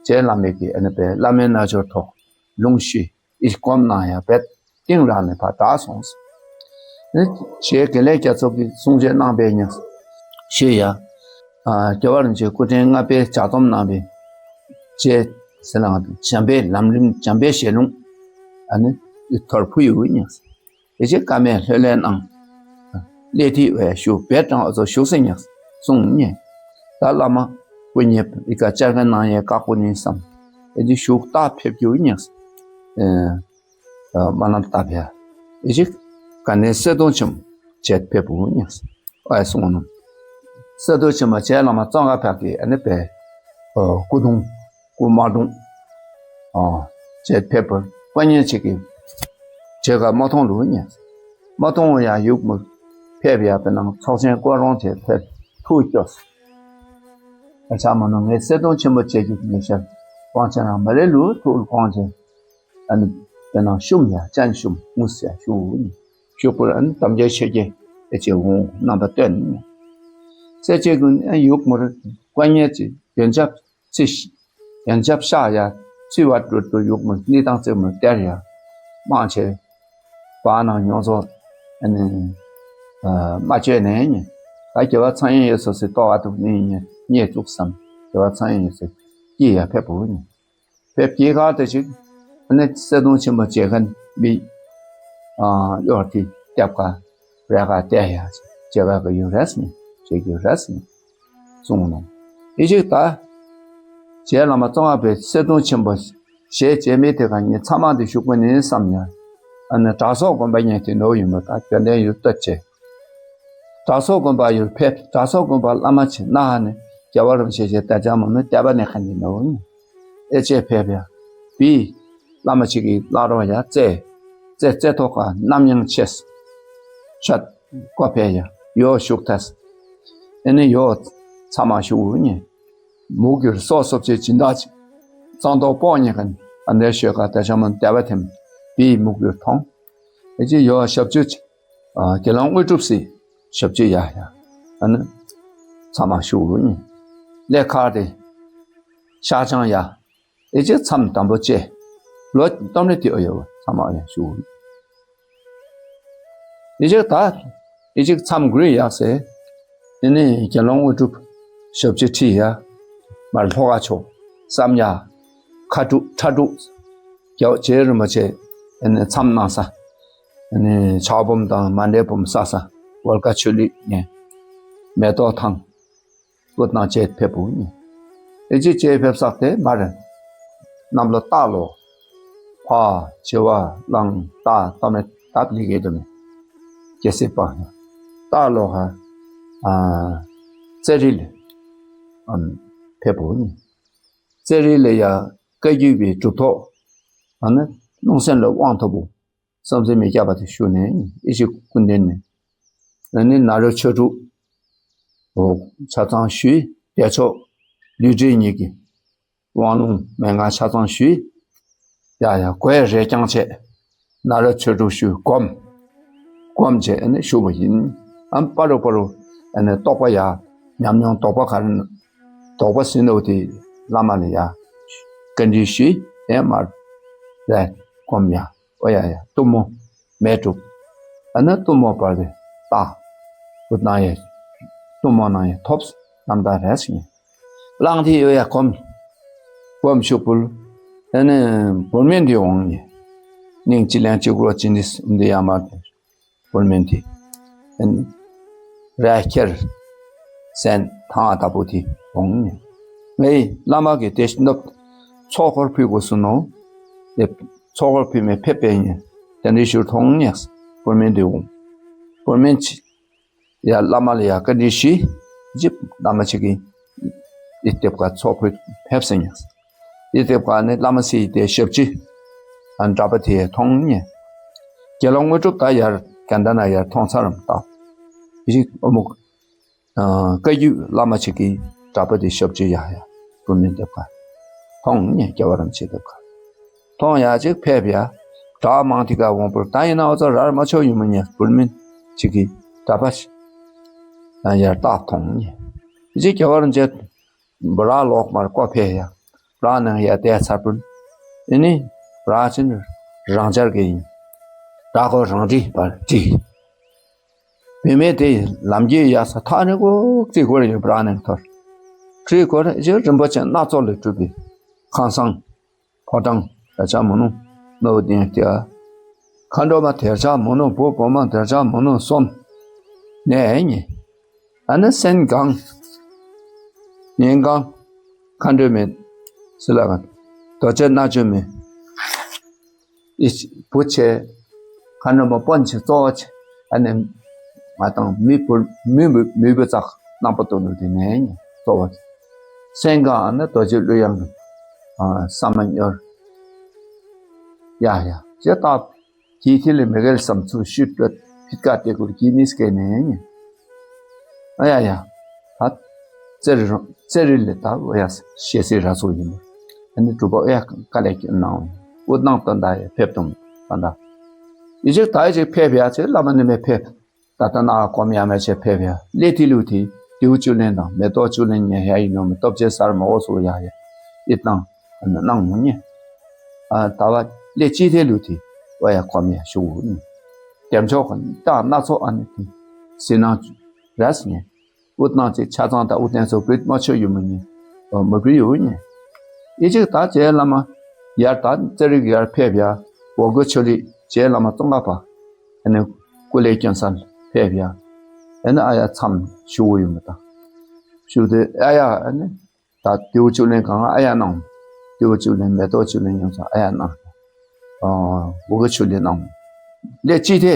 ཅེ་བླ་མེད་ཀྱི་ཨ་ནི་པའི་བླ་མའི་རྣལ་འབྱོར་ཐོག་ལུང་ཤུ་ཨི་སྒོམ་ནང་ཡ་བེད་ཏིང་ར་ནི་ཕར་དྲག་སོང་། ཨི་ཅེ་དགེ་ལེགས་རྒྱ་མཚོ་གི་གསུང་ཆོས་གནང་བའི་ཉེ་ཤེས་ཡ། ཨ་རྒྱལ་བ་རིན་པོ་ཆེ་སྐུ་ཕྲེང་ལྔ་པའི་ལྗགས་རྩོམ་གནང་བའི་ཅེ་ཟེར་ན་འཇམ་པའི་ལམ་རིམ་འཇམ་པའི་ཞལ་ལུང་ཨ་ནི་ཨི་ཐོར་ཕུལ་ཡུ་ཉེ། ཨེ་ཅེ་ཀ་མེ་ལྷོད་ལྷོད་ནང་ལེ་ཐི་བའི་ཤུ་བེད་ཀྲང་ཨ་ཚོ་ཤུ་སེ་ཉེ་གསུངས་ཉེ། ད་བླ་མ་སྐུ་ཉེ་ཨི་ཀ་བཅར་མཁན་ནང་ཡེ་ཀ་ཀུ་ནི་སམ། ཨེ་ཅེ་ཤུ་ད་ཕེབས་ཡུ་ཉེ། ཨེ་མ་ནམ་ད་ཕེ་ཨེ་ཅེ་ག་ནི་གསེར་གདུང་ཆེན་མོ་ཅེ་ཕེབས་ཡུ་ཉེ། ཨ་ཡ་གསུངས་ནུ། གསེར་གདུང་ཆེན་མོ་ཅེ་བླ་མ་ཙོང་ཁ་པ་གི་ཨ་ནི་པའི་སྐུ་གདུང་སྐུ་མ་གདུང་ཨ་ཅེ་ཕེབས་པོ་ཀོ་ཉེ་ཅིག་གི་ཅེ་ག་མ་མཐོང་ལུ་ཉེ། མ་མཐོང་ཡ་ཡུག་མུར་ཕེབས་ཡ་པེ་ནང་ཚོགས་ཆེན་ཀོ་རོང་ཅེ་ཕེབས་ཐུགས་སྐྱོ། ཨ་ཆ་མ་ནོ་ངས་གསེར་གདུང་ཆེན་མོ་ཅེ་རྒྱུག་ཉེ་ཤར་ཀོང་ཆེན་ནང་མ་རེ་ལུ་ཐུགས་ཀོང་ཆེན། ཨ་ནི་པེ་ནང་ཤུམ་ཡ་ཅན་ཤུམ་ངུས་ཡ་ཤུ་ཤུག་པོ་ཨ་ནི་དམ་རྒྱལ་ཆོས་རྒྱལ་ཨེ་ཅེ་འོང་རྣམ་པ་སྟོན། གསེར་ཅེ་གུན་ཨ་ཡུག་མུར་ཀོ་ཉེ་ཅིག་ཡོན་ཆབ་ཚིག་ཡོན་ཆབ་ཤ་ཡ་ཚི་བ་དྲུད་དུ་ཡུག་མུར་ནི་དང་ཚིག་མུར་སྟེར་ཡ་མང་ཆེ་བ་ནང་ཉོ་ཚོ་ཨ་ནི་མ་བཅོས་ནས་ཉེ། ད་རྒྱལ་བ་ཚངས་དབྱངས་ཡེ་སོ་སི་ཏོ་ཨ་ཐུག་ནི་ཉེ་ཉེ་ཙུག་སམ་རྒྱལ་བ་ཚངས་དབྱངས་ཡེ་སོ་སྐྱིད་ཡ་ཕེབས་པོ་ཉེ། ཕེབས་ཀྱི་ཁ་ཏེ་ཅིག་ཨ་ནི་གསེར་གདུང་ཆེན་པོ་ཅེ་ཁན་བི་ཨ་གཡོར་ཏེ་ཏེབ་ཀ་རེ་ཁ་ཏེ་ཡ་ཅེ་ཁ་གི་ཡུ་རེས་ནི་ཅེ་གི་རེས་ནི་གསུངས་ནོ། ཨི་ཅིག་ད་རྗེ་བླ་མ་ཙོང་ཁ་པའི་གསེར་གདུང་ཆེན་པོ་ཞེས་བྱེད་མི་དེ་ཁ་ཉེ་ཚང་མ་དེ་ཞུགས་པ་ནི་བསམ་ཡ། ཨ་ནི་དྲག་སོག་དགོན་པ་ཉེ་དེ་ནོ་ཡིན་པ་ད་དོན་ལྡན་ཡུལ་ལྟ་ཅེ། དྲག་སོག་དགོན་པ་ཡུལ་ཕེབས། དྲག་སོག་དགོན་པ་བླ་མ་ཆེ་ན་ཧ་ནི་རྒྱལ་བ་རིན་པོ་ཆེ་ཞེས་ད་ཅང་མོ་ནི་དད་པ་ནི་ཁ་ནི་ནོ་ཨེ་ཅེ་ཕེབས་ཡ། བི་བླ་མ་ཆེ་གི་བླ་རོགས་ཡ་རྩེ་རྩེ་རྩེ་ཐོག་ཁ་རྣམ་ཡངས་ཆེས། ཤད་ཀོ་ཕེ་ཡ་ཡོ་ཤུགས་ཐས། ཨེ་ནི་ཡོ་ཚ་མ་ཤུགས་ཉེ། མུག་གྱུར་སོ་སོབ་ཆེ་སྦྱིན་བདག་ཅིག་གཙང་ཏོག་པོ་ཉེ་ཁན་ཨ་ནེ་ཤོད་ཀ་ད་ཅང་མོ་དད་པ་ཐེམ་བི་མུག་གྱུར་ཐོང་། ཨེ་ཅེ་ཡོ་ཞབས་ཅུ་ཅིག་ཨ་དགེ་སློང་དངོས་གྲུབ་སི་ཞབས་ཕྱི་ཡ་ཡ། ཨ་ནི་ ཚང་མ་ཞུ་ནི། ལས་ཁར་དེ་ཤ་ཆང་ཡ་ཨི་ཅིག་མཚམས་དམ་པོ་བཅད། ལོ་སྟོང་ནི་དེ་ཨོ་ཡོ་ཚང་མ་ཡ་ཞུ་ནི། ཨི་ཅིག་ད་ཨི་ཅིག་མཚམས་འགུར་ཡག་སེ། ཨི་ནི་དགེ་སློང་དངོས་གྲུབ་ཞབས་ཕྱི་ཁྲིད་ཡ་མར་ལྷོ་ཁ་ཕྱོགས་བསམ་ཡ་ཁ་དྲུག་ཁྲ་དྲུག་རྒྱལ་བ་རྗེ་རིན་པོ་ཆེ་ཨི་ནི་མཚམས་གནང་ས། ཨི་ནི་ཕྱག་འབུམ་དང་མཎྜལ་འབུམ་བསགས་ས་ཝོལ་ཀ་ཆུ་ལི་ནས་མེ་ཏོག་ཐང་བུ་དང་བཅས་ཕེབས་པོ་ཨིན། ཨི་ཅིག་བཅས་ཕེབས་ས་དེ་མར་གནམ་ལོ་སྟག་ལོ་ཕ་བྱེ་བ་གླང་སྟག་སྟོད་སྨད་སྟབས་ལི་གེ་དུ་མེ་རྒྱལ་སྲིད་སྤངས་ཡ་སྟག་ལོ་ཧ་ཨ་རྩེ་རི་ལས་ཨམ་ཕེབས་པོ་ཨིན། རྩེ་རི་ལས་ཡ་བཀའ་བརྒྱུད་པའི་གྲུབ་ཐོབ་ཨ་ནི་ལུང་སེང་ལས་དབང་ཐོབ་པོ་བསམ་གཟིགས་མི་སྐྱ་པ་དེ་ཞུ་ནས་ཨི་ཅིག་སྐུ་མདུན་ནས་ཨ་ནི་ནཱ་རོ་ཆོས་དྲུག་འོ་ཆ་ཚང་ཞུས། བདེ་མཆོག་ལུས་འབྲེལ་གཉིས་ཀྱི་དབང་ལུང་མན་ངག་ཆ་ཚང་ཞུས། ཡ་ཡ་གོས་རས་རྐྱང་བྱས། ནཱ་རོ་ཆོས་དྲུག་ཞུས་སྒོམ། སྒོམ་བྱས་ཨ་ནི་ཞུ་བ་ཨིན། ཨམ་པ་རུ་པ་རུ་ཨ་ནི་རྟོགས་པ་ཡ་ཉམས་མྱོང་དོགས་པ་ག་རེ་དོགས་པ་ཟིན་ནོ་དེ་བླ་མ་ལ་ཡ་བཀའ་འདྲི་ཞུས། དེ་མར་རས་སྒོམ་ཡ་ཨོ་ཡ་ཡ་གཏུམ་མོ་མེ་དྲུབ། ཨ་ནི་གཏུམ་མོ་བར་དེ་ལྟ། བུ་ནང་ཡ་གཏུམ་མོ་ནང་ཡ་ཐོབ་ལམ་དང་རས་ཨིན། གླང་དེ་ཡོ་ཡ་གོམ་གོམ་ཤུགས་པུལ། ཨ་ནི་བུར་མིན་དེ་འོང་ནི། ནིང་ཅི་ལན་ཅི་གུ་རོ་ཅི་ནིས་འདི་ཡ་མར་དེ་བུར་མིན་དེ་ཨ་ནི་རས་ཁྱེར་སེན་ཐང་ཨ་ད་པོ་དེ་འོང་ནི། ངའི་བླ་མ་གི་དེ་ནོབ་ཚོགས་འཁོར་ཕུལ་དགོས་སུ་ནོ། དེ་ཚོགས་འཁོར་ཕུལ་མི་ཕེབས་པའི་ཉིན་དེ་འདྲའི་ཞུར་ཐོང་ནི་བུར་མིན་དེ་འོང་། བུར་མིན་ཅི། ཡ་བླ་མ་ལ་ཡ་བཀའ་འདྲི་ཞུས། ཇི་བླ་མ་ཅིག་གིས་ཨི་ཏེབ་ཀ་ཚོགས་ཕུད་ཕེབས་སེ་ཉེ། ཨི་ཏེབ་ཀ་ནི་བླ་མ་སི་ཏེ་ཞབས་ཕྱི་ཨན་གྲྭ་པ་དེ་མཐོང་ཉེ། དགེ་སློང་དངོས་གྲུབ་ད་ཡར་གན་ད་ན་ཡར་མཐོང་ཚར་རམ་ད། ཨི་ཅིག་ཨོ་མུག་བཀའ་བརྒྱུད་བླ་མ་ཅིག་གིས་གྲྭ་པ་དེ་ཞབས་ཕྱི་ཡ་ཡ་བུ་མིན་ཏེབ་ཀ་མཐོང་ཉེ། རྒྱལ་བ་རིན་པོ་ཆེ་ཏེབ་ཀ་མཐོང་ཡ་ཅིག་ཕེབས་ཡ། གྲྭ་མང་ཐི་ག་འོང་པུར་ད་ཡིན་ན་འོ་ཚོ་རར་མ་ཆོ་ཡུ་མི་ཉེ་བུར་མིན་ཅིག་གི་གྲྭ་པ་ཡར་ལྟ་མཐོང་ཉེ། ཅིག་རྒྱལ་བ་རིན་ཆེན་བུ་ར་ལོག་མར་ཀོ་ཕེ་ཡ་བུ་ར་ནང་ཡ་ཏེ་ཚར་པུར་ཨི་ནི་བུ་ར་ཅིན་རང་ཅར་གི་ཡིན། ད་ཁོ་རང་དྲི་བར་དྲི། བུད་མེད་དེ་ལམ་གྱི་ཡ་ས་ཐག་ནི་ཀོ་ཅིག་གོ་ར་ཡོད་བུ་ར་ནང་ཐོར་དྲི་གོ་ར་ཅིག་རིན་པོ་ཆེ་སྣ་ཚོགས་ལས་གྲུབ་པའི་ཁང་བཟང་ཕོ་བྲང་དེར་ཆ་མོ་ནུ་ནོ་དེ་ཡང་ཏེ། མཁའ་འགྲོ་མ་དེར་ཆ་མོ་ནུ་བུ་བུ་མོ་དེར་ཆ་མོ་ནུ་གསུམ། ནས་ཉེ། ཨ་ནི་སེང་གང་། ཉིན་གང་། མཁའ་འགྲོ་མེད། སི་ལ་གང་། རྡོ་རྗེ་རྣལ་འབྱོར་མེད། ཨི་བུ་ཆེ། མཁའ་འགྲོ་མ་དཔོན་ཆེ་གཙོ་བོ་ཆེ། ཨ་ནི་ང་དང་མི་བུ་མི་བུ་མི་བུ་ཙག་རྣམ་པ་ཏོ་ནུ་དེ་ནས་ཉེ་གཙོ་བོ་ཆེ། སེང་གང་ཨ་ནི་རྡོ་རྗེ་གླུ་དབྱངས་ཨ་ས་མ་ཉོར། ཡ་ཡ་ཅེ་ཏ་གི་ཐི་ལི་མེ་གེལ་སམ་ཚུ་ཤུད་ཏོད་ཕིད་ཀ་ཏེ་ཀུར་གི་ནིས་ཀེ་ནེ་ཉེ། ཨ་ཡ་ཡ་ད་ཙེ་རི་རོ་ཙེ་རི་ལེ་ད་ཨོ་ཡ་ཤེ་སི་ར་སོ་ཡིན། ཨ་ནི་གྲུབ་པ་ཨོ་ཡ་ཀ་ལེ་ཀི་ནང་འུ་ནང་ཏོན་ད་ཡ་ཕེབས་ཏོང་ད་ད་ཨི་ཅིག་ད་ཨི་ཅིག་ཕེབས་ཡ་ཅེ་བླ་མ་ནི་མེ་ཕེབས། ད་ལྟ་ན་གོམ་ཡ་མེ་ཆེ་ཕེབས་ཡ་ལེ་ཐི་ལུ་ཐི་ཏེའུ་ཅུ་ལེན་དང་མེ་ཏོག་ཅུ་ལེན་ཉེ་ཡ་ཡིན་ནོ་མེ་ཏོག་ཅེ་སར་མ་འོ་སོ་ཡ་ཡ་ཨི་ཏང་ཨ་ནི་ནང་ངུ་ཉེ། ཨ་ད་བ་ལེ་ཅི་ཐེ་ལུ་ཐི་ཨོ་ཡ་གོམ་ཡ་ཤུ་ཉེ། ཏེམ་ཆོག་ག་ད་ན་ཚོ་ཨ་ནི་ཐི་སི་ནང་རས་ཉེ། ཨུ་ཏང་ཅིག་ཆ་ཚང་ད་ཨུ་ཏན་སོ་བིད་མ་ཆོ་ཡུ་མི་ཉེ། ཨོ་མ་བི་ཡུ་ཉེ། ཨི་ཅིག་ད་ཅེ་བླ་མ་ཡར་ད་ཙེ་རིག་ཡར་ཕེབས་ཡ་འོ་གོ་ཆོ་ལི་ཅེ་བླ་མ་ཙོང་ཁ་པ། ཨ་ནི་ཀུ་ལེ་ཀྱོན་སན་ཕེབས་ཡ། ཨ་ནི་ཨ་ཡ་མཚམས་ཞུ་ཡུ་མི་ད། ཞུ་དེ་ཨ་ཡ་ཨ་ནི་ད་ཏེའུ་ཅུ་ལེན་གང་ཨ་ཡ་ནང་། ཏེའུ་ཅུ་ལེན་མེ་ཏོག་ཅུ་ལེན་ཡོང་ས་ཨ་ཡ་ནང་། ཨ་འོ་གོ་ཆོ་ལི་ནང་། ལེ་ཅི་ཐེ་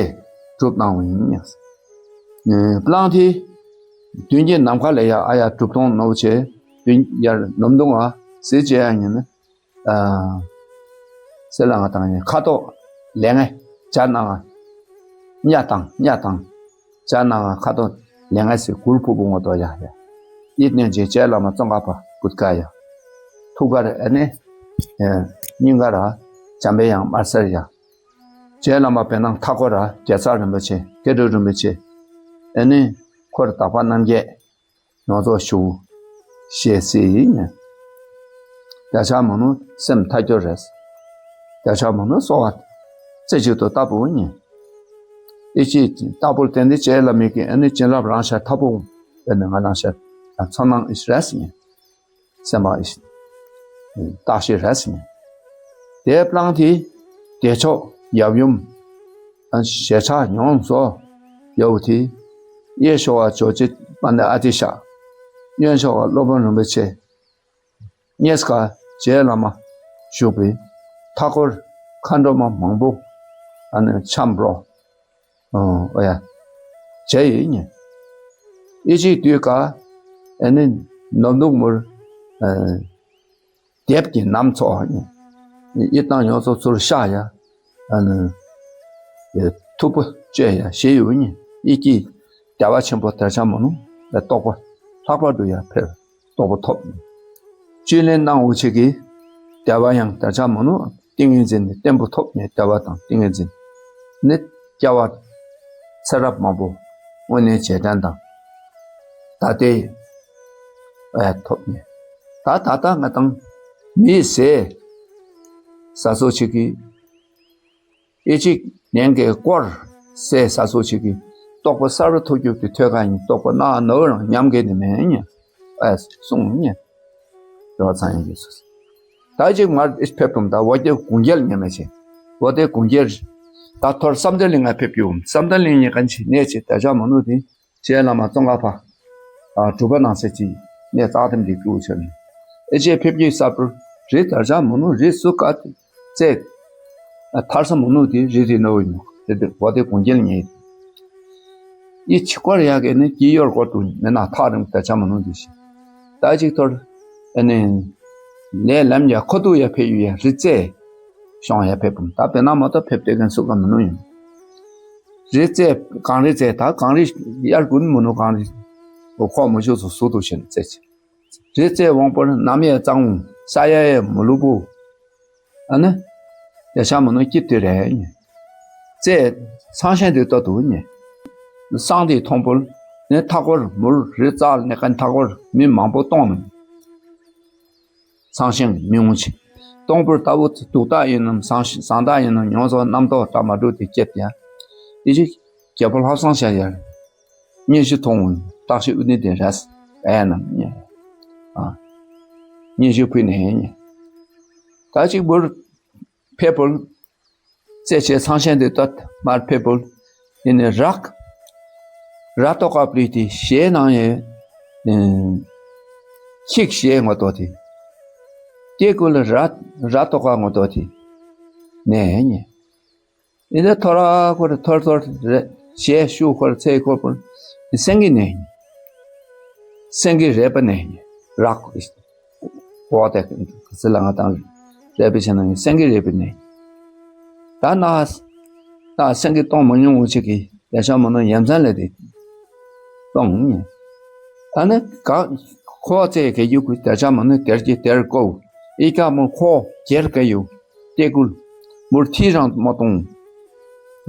གྲུབ་ནང་ཡིན་ཉེ། ཨ་པླང་ཐི་དུན་གྱི་ནམ་མཁའ་ལེ་ཡ་ཨ་ཡ་གྲུབ་ཐོང་ནོ་ཆེ་དུན་ཡར་ནོམ་དུང་ཨ་སི་ཅེ་ཡ་ཉིན་ཨ་སེ་ལ་ང་དང་ཉེ་ཁ་ཏོ་ལེ་ངེ་ཅ་ནང་ཨ་ཉ་དང་ཉ་དང་ཅ་ནང་ཨ་ཁ་ཏོ་ལེ་ངེ་སི་གུར་ཕུ་བུ་ངོ་ཏོ་ཡ་ཡ་ཡིད་ནེ་ཅེ་ཅེ་བླ་མ་ཙོང་ཁ་པ་བུད་ཀ་ཡ་ཐུག་གར་ཨ་ནི་ཨ་སྙིང་གར་ཨ་འཇམ་པའི་དབྱངས་དམར་སེར་ཡ། ཅེ་བླ་མ་བེ་ནང་མཐའ་སྐོར་ར་རྒྱལ་ཚར་རིན་པོ་ཆེ་སྐྱེ་འགྲོ་རིན་པོ་ཆེ། ཨ་ནི་འཁོར་དག་པ་རྣམ་བརྒྱད། ནོར་ཚོགས་ཞུ་ཞེས་ཟེར་ཡིན་ནི། དེ་ཆ་མ་ནུ་སེམས་ཐག་ཆོད་རེད། དེ་ཆ་མ་ནུ་སོ་བ་རྩེ་གཅིག་ཏུ་ལྟ་བུ་ཡིན་ནི། ཨི་ཅི་ལྟ་བུར་བརྟེན་ཏེ་བྱས་ལ་མིག་གི་ཨ་ནི་བྱིན་རླབས་རང་ཤར་ཐབས་པོ་ཨ་ནི་ང་རང་ཤར་ཚོར་སྣང་ཨིས་རེད་ཡིན། སེམས་པ་ཨིས་བརྟག་ཞིབ་རེད་ཡིན། དེ་བླངས་ཏེ་བདེ་མཆོག་ཡབ་ཡུམ་ཨ་ཞལ་ཆགས་མྱོང་སོ་ཡོད་དེ། གཡས་ཞོལ་བ་ཇོ་རྗེ་དཔལ་ལྡན་ཨ་ཏི་ཤ། གཡོན་ཞོལ་བ་སློབ་དཔོན་རིན་པོ་ཆེ། གཉིས་ཀ་རྗེ་བླ་མ་བཞུགས་པའི་མཐའ་འཁོར་མཁའ་འགྲོ་མ་མང་པོ་ཨ་ནི་འཆམ་རོགས། ཨོ་ཡ། བྱས་ཡིན་ནི། ཨི་ཅིག་དུས་ཀ་ཨ་ནི་ནོར་བུ་མུར་ཨ་དེབ་ཀྱི་ནམ་ཚོགས་ནི། ཨི་ཏང་ཡོངས་སུ་ཚུར་ཤ་ཡ། ཨ་ནི་ཐུབ་པ་སྤྱོད་ཡ་ཞེས་ཡོད་ནི། ཨི་ཀྱི་བདེ་བ་ཆེན་པོ་དར་ཆ་མ་ནུ་རྟོགས་པ་ལྷག་པར་དུ་ཡ་ཕེབས་རྟོགས་པ་ཐོབ་ནི། བཅུད་ལེན་གནང་འོ་ཆེ་གི་བདེ་བ་ཡང་དར་ཆ་མ་ནུ་ཏིང་ངེ་འཛིན་ནི་བརྟན་པོ་ཐོབ་ནི། བདེ་བ་དང་ཏིང་ངེ་འཛིན་ནི་སྐྱེ་བ་ཚེ་རབས་མང་པོ་དངོས་གནས་རྗེས་དྲན་དང་ད་ལྟའི་ཨེ་ཐོབ་ནི། ད་ད་ལྟ་ང་དང་མི་ཟེར་ས་སོ་ཆེ་གི་ཨི་ཅིག་ནན་གེ་སྐོར་ཟེར་ས་སོ་ཆེ་གི་རྟོགས་པ་གསར་པ་ཐོབ་རྒྱུ་གི་ཐོས་ཁ་ཡིན། རྟོགས་པ་ན་ནོར་རང་ཉམས་གེ་ནི་མེན་ཉེ། ཨེ་གསུངས་ཉེ། རོ་ཚང་ཡིན་གི་སོ། ད་ཅིག་མར་ཨིས་ཕེབས་དུམ་ད་ཝ་ཏེ་གུང་རྒྱལ་ཉེ་མེ་ཆེ། ཝ་ཏེ་གུང་རྒྱལ་ད་ཐོར་བསམ་གཏན་གླིང་ང་ཕེབས་རྒྱུ་བསམ་གཏན་གླིང་ཉེ་གན་ཆི་ནེ་ཆེ་དར་ཆ་མ་ནུ་དེ། རྗེ་བླ་མ་ཙོང་ཁ་པ་ཨ་གྲུབ་པ་སྣང་གསལ་གྱི་གནས་རྩ་ཐམ་གྱི་སྐུ་ཆེན། ཨེ་རྗེ་ཕེབས་ཀྱི་ས་པུར་རི་དར་ཆ་མ་ནུ་རི་སུ་ཀ་ཏི་ཙེ་ཨ་ཐར་ས་མ་ནུ་དེ་རི་དེ་ནོ་ཡིན་ནོ། དེ་དེ་ཝ་ཏེ་གུང་རྒྱལ་ཉེ་ཡིན། ཨི་ཆི་སྐོར་ཡ་གེ་ནི་ཀི་ཡོར་སྐོར་དུ་མེ་ན་ཐག་རིང་དར་ཆ་མ་ནུ་དེ་ཤི། ད་ཅིག་ཐོར་ཨ་ནི་ལས་ལམ་ཡ་ཁོ་ཏུ་ཡ་ཕེབས་ཡུ་ཡ་རི་ཙེ་ཤོང་ཡ་ཕེབས་པུམ་ད་པེ་ན་མ་ཏོ་ཕེབས་ཏེ་གན་སུ་ཀ་མ་ནུ་ཡིན། རི་རྩེ་གངས་རི་རྩེ་ད་གངས་རི་ཡར་ཀུན་མ་ནུ་གངས་རི་ཁོག་མ་ཞུ་སུ་སུ་དུ་ཤེན་རྩེ་ཆེ། རི་རྩེ་དབང་པོར་གནམ་ཡ་གཙང་ས་ཡ་ཡ་མ་ལུ་བུ། ཨ་ནི་ཡ་ཤ་མ་ནུ་སྐྱིད་དུ་རེ་ཉེ། རྩེ་ཚང་ཤེན་དུ་ཏོ་དུ་ཉེ། སང་དེ་མཐོང་པོར་ནི་མཐའ་འཁོར་མུར་རི་རྩལ་ནི་ཀན་མཐའ་འཁོར་མི་མང་པོ་གཏོང་ནི། ཚང་ཞིང་མི་འོང་ཆེ། སྟོང་པུར་ལྟ་བུ་དུག་རྟགས་ཡིན་ནམ་བཟང་བཟང་རྟགས་ཡིན་ནམ་མྱོང་ཚོར་རྣམ་རྟོག་དྲ་མ་འགྲོ་དེ་སྐྱེད་ཡ། ཨི་ཅིག་རྒྱལ་པོ་ལྷ་བཟང་ཤ་ཡར་སྙན་ཞུ་ཐོང་རྟགས་ཤིག་ཨུ་ནི་དེ་རེས་ཨེ་ནམ་ཉེ། ཨ་སྙན་ཞུ་ཕུལ་ནས་ཉེ། ད་ཅིག་བུར་ཕེ་པོལ་རྩེ་ཆེ་ཚང་ཤེན་དེ་ཏོད་མར་ཕེ་པོལ་ཨི་ནི་རག་ར་ཏོ་ཀ་པླི་ཏི་ཞེ་ནང་ཡེ་ཁིག་ཞེ་ངོ་ཏོ་ཏི་ཏེ་ཀུལ་ར་ར་ཏོ་ཀ་ངོ་ཏོ་ཏི་ནེ་ཉེ། ཨི་ནི་ཐོ་ར་ཁོར་ཐོར་ཐོར་རེ་ཞེ་ཤུ་ཁོར་ཚེ་ཁོར་པོལ་སེང་གི་ནེ་ཉེ། སེང་གེ་རས་པ་ནེ་ཉེ་རག་ཨོ་ཏེ་ཟི་ལ་ང་དང་རས་པའི་ཆ་ནང་སེང་གེ་རས་པའི་ནེ། ད་ན་ད་སེང་གེ་གཏོང་མ་མྱོང་འུ་ཅིག་གི་ཡ་ཤ་མ་ནོ་ཡ་མཚན་ལས་དེ་གཏོང་ཉེ། ད་ནི་ག་ཁོ་ཚེ་གེ་ཡུ་གུ་དེ་ཆ་མ་ནོ་དེར་གྱི་དེར་ཀོ་ཨི་ཀ་མོ་ཁོ་གེར་གེ་ཡུ་ཏེ་ཀུལ་མུར་ཐི་རང་མ་གཏོང་།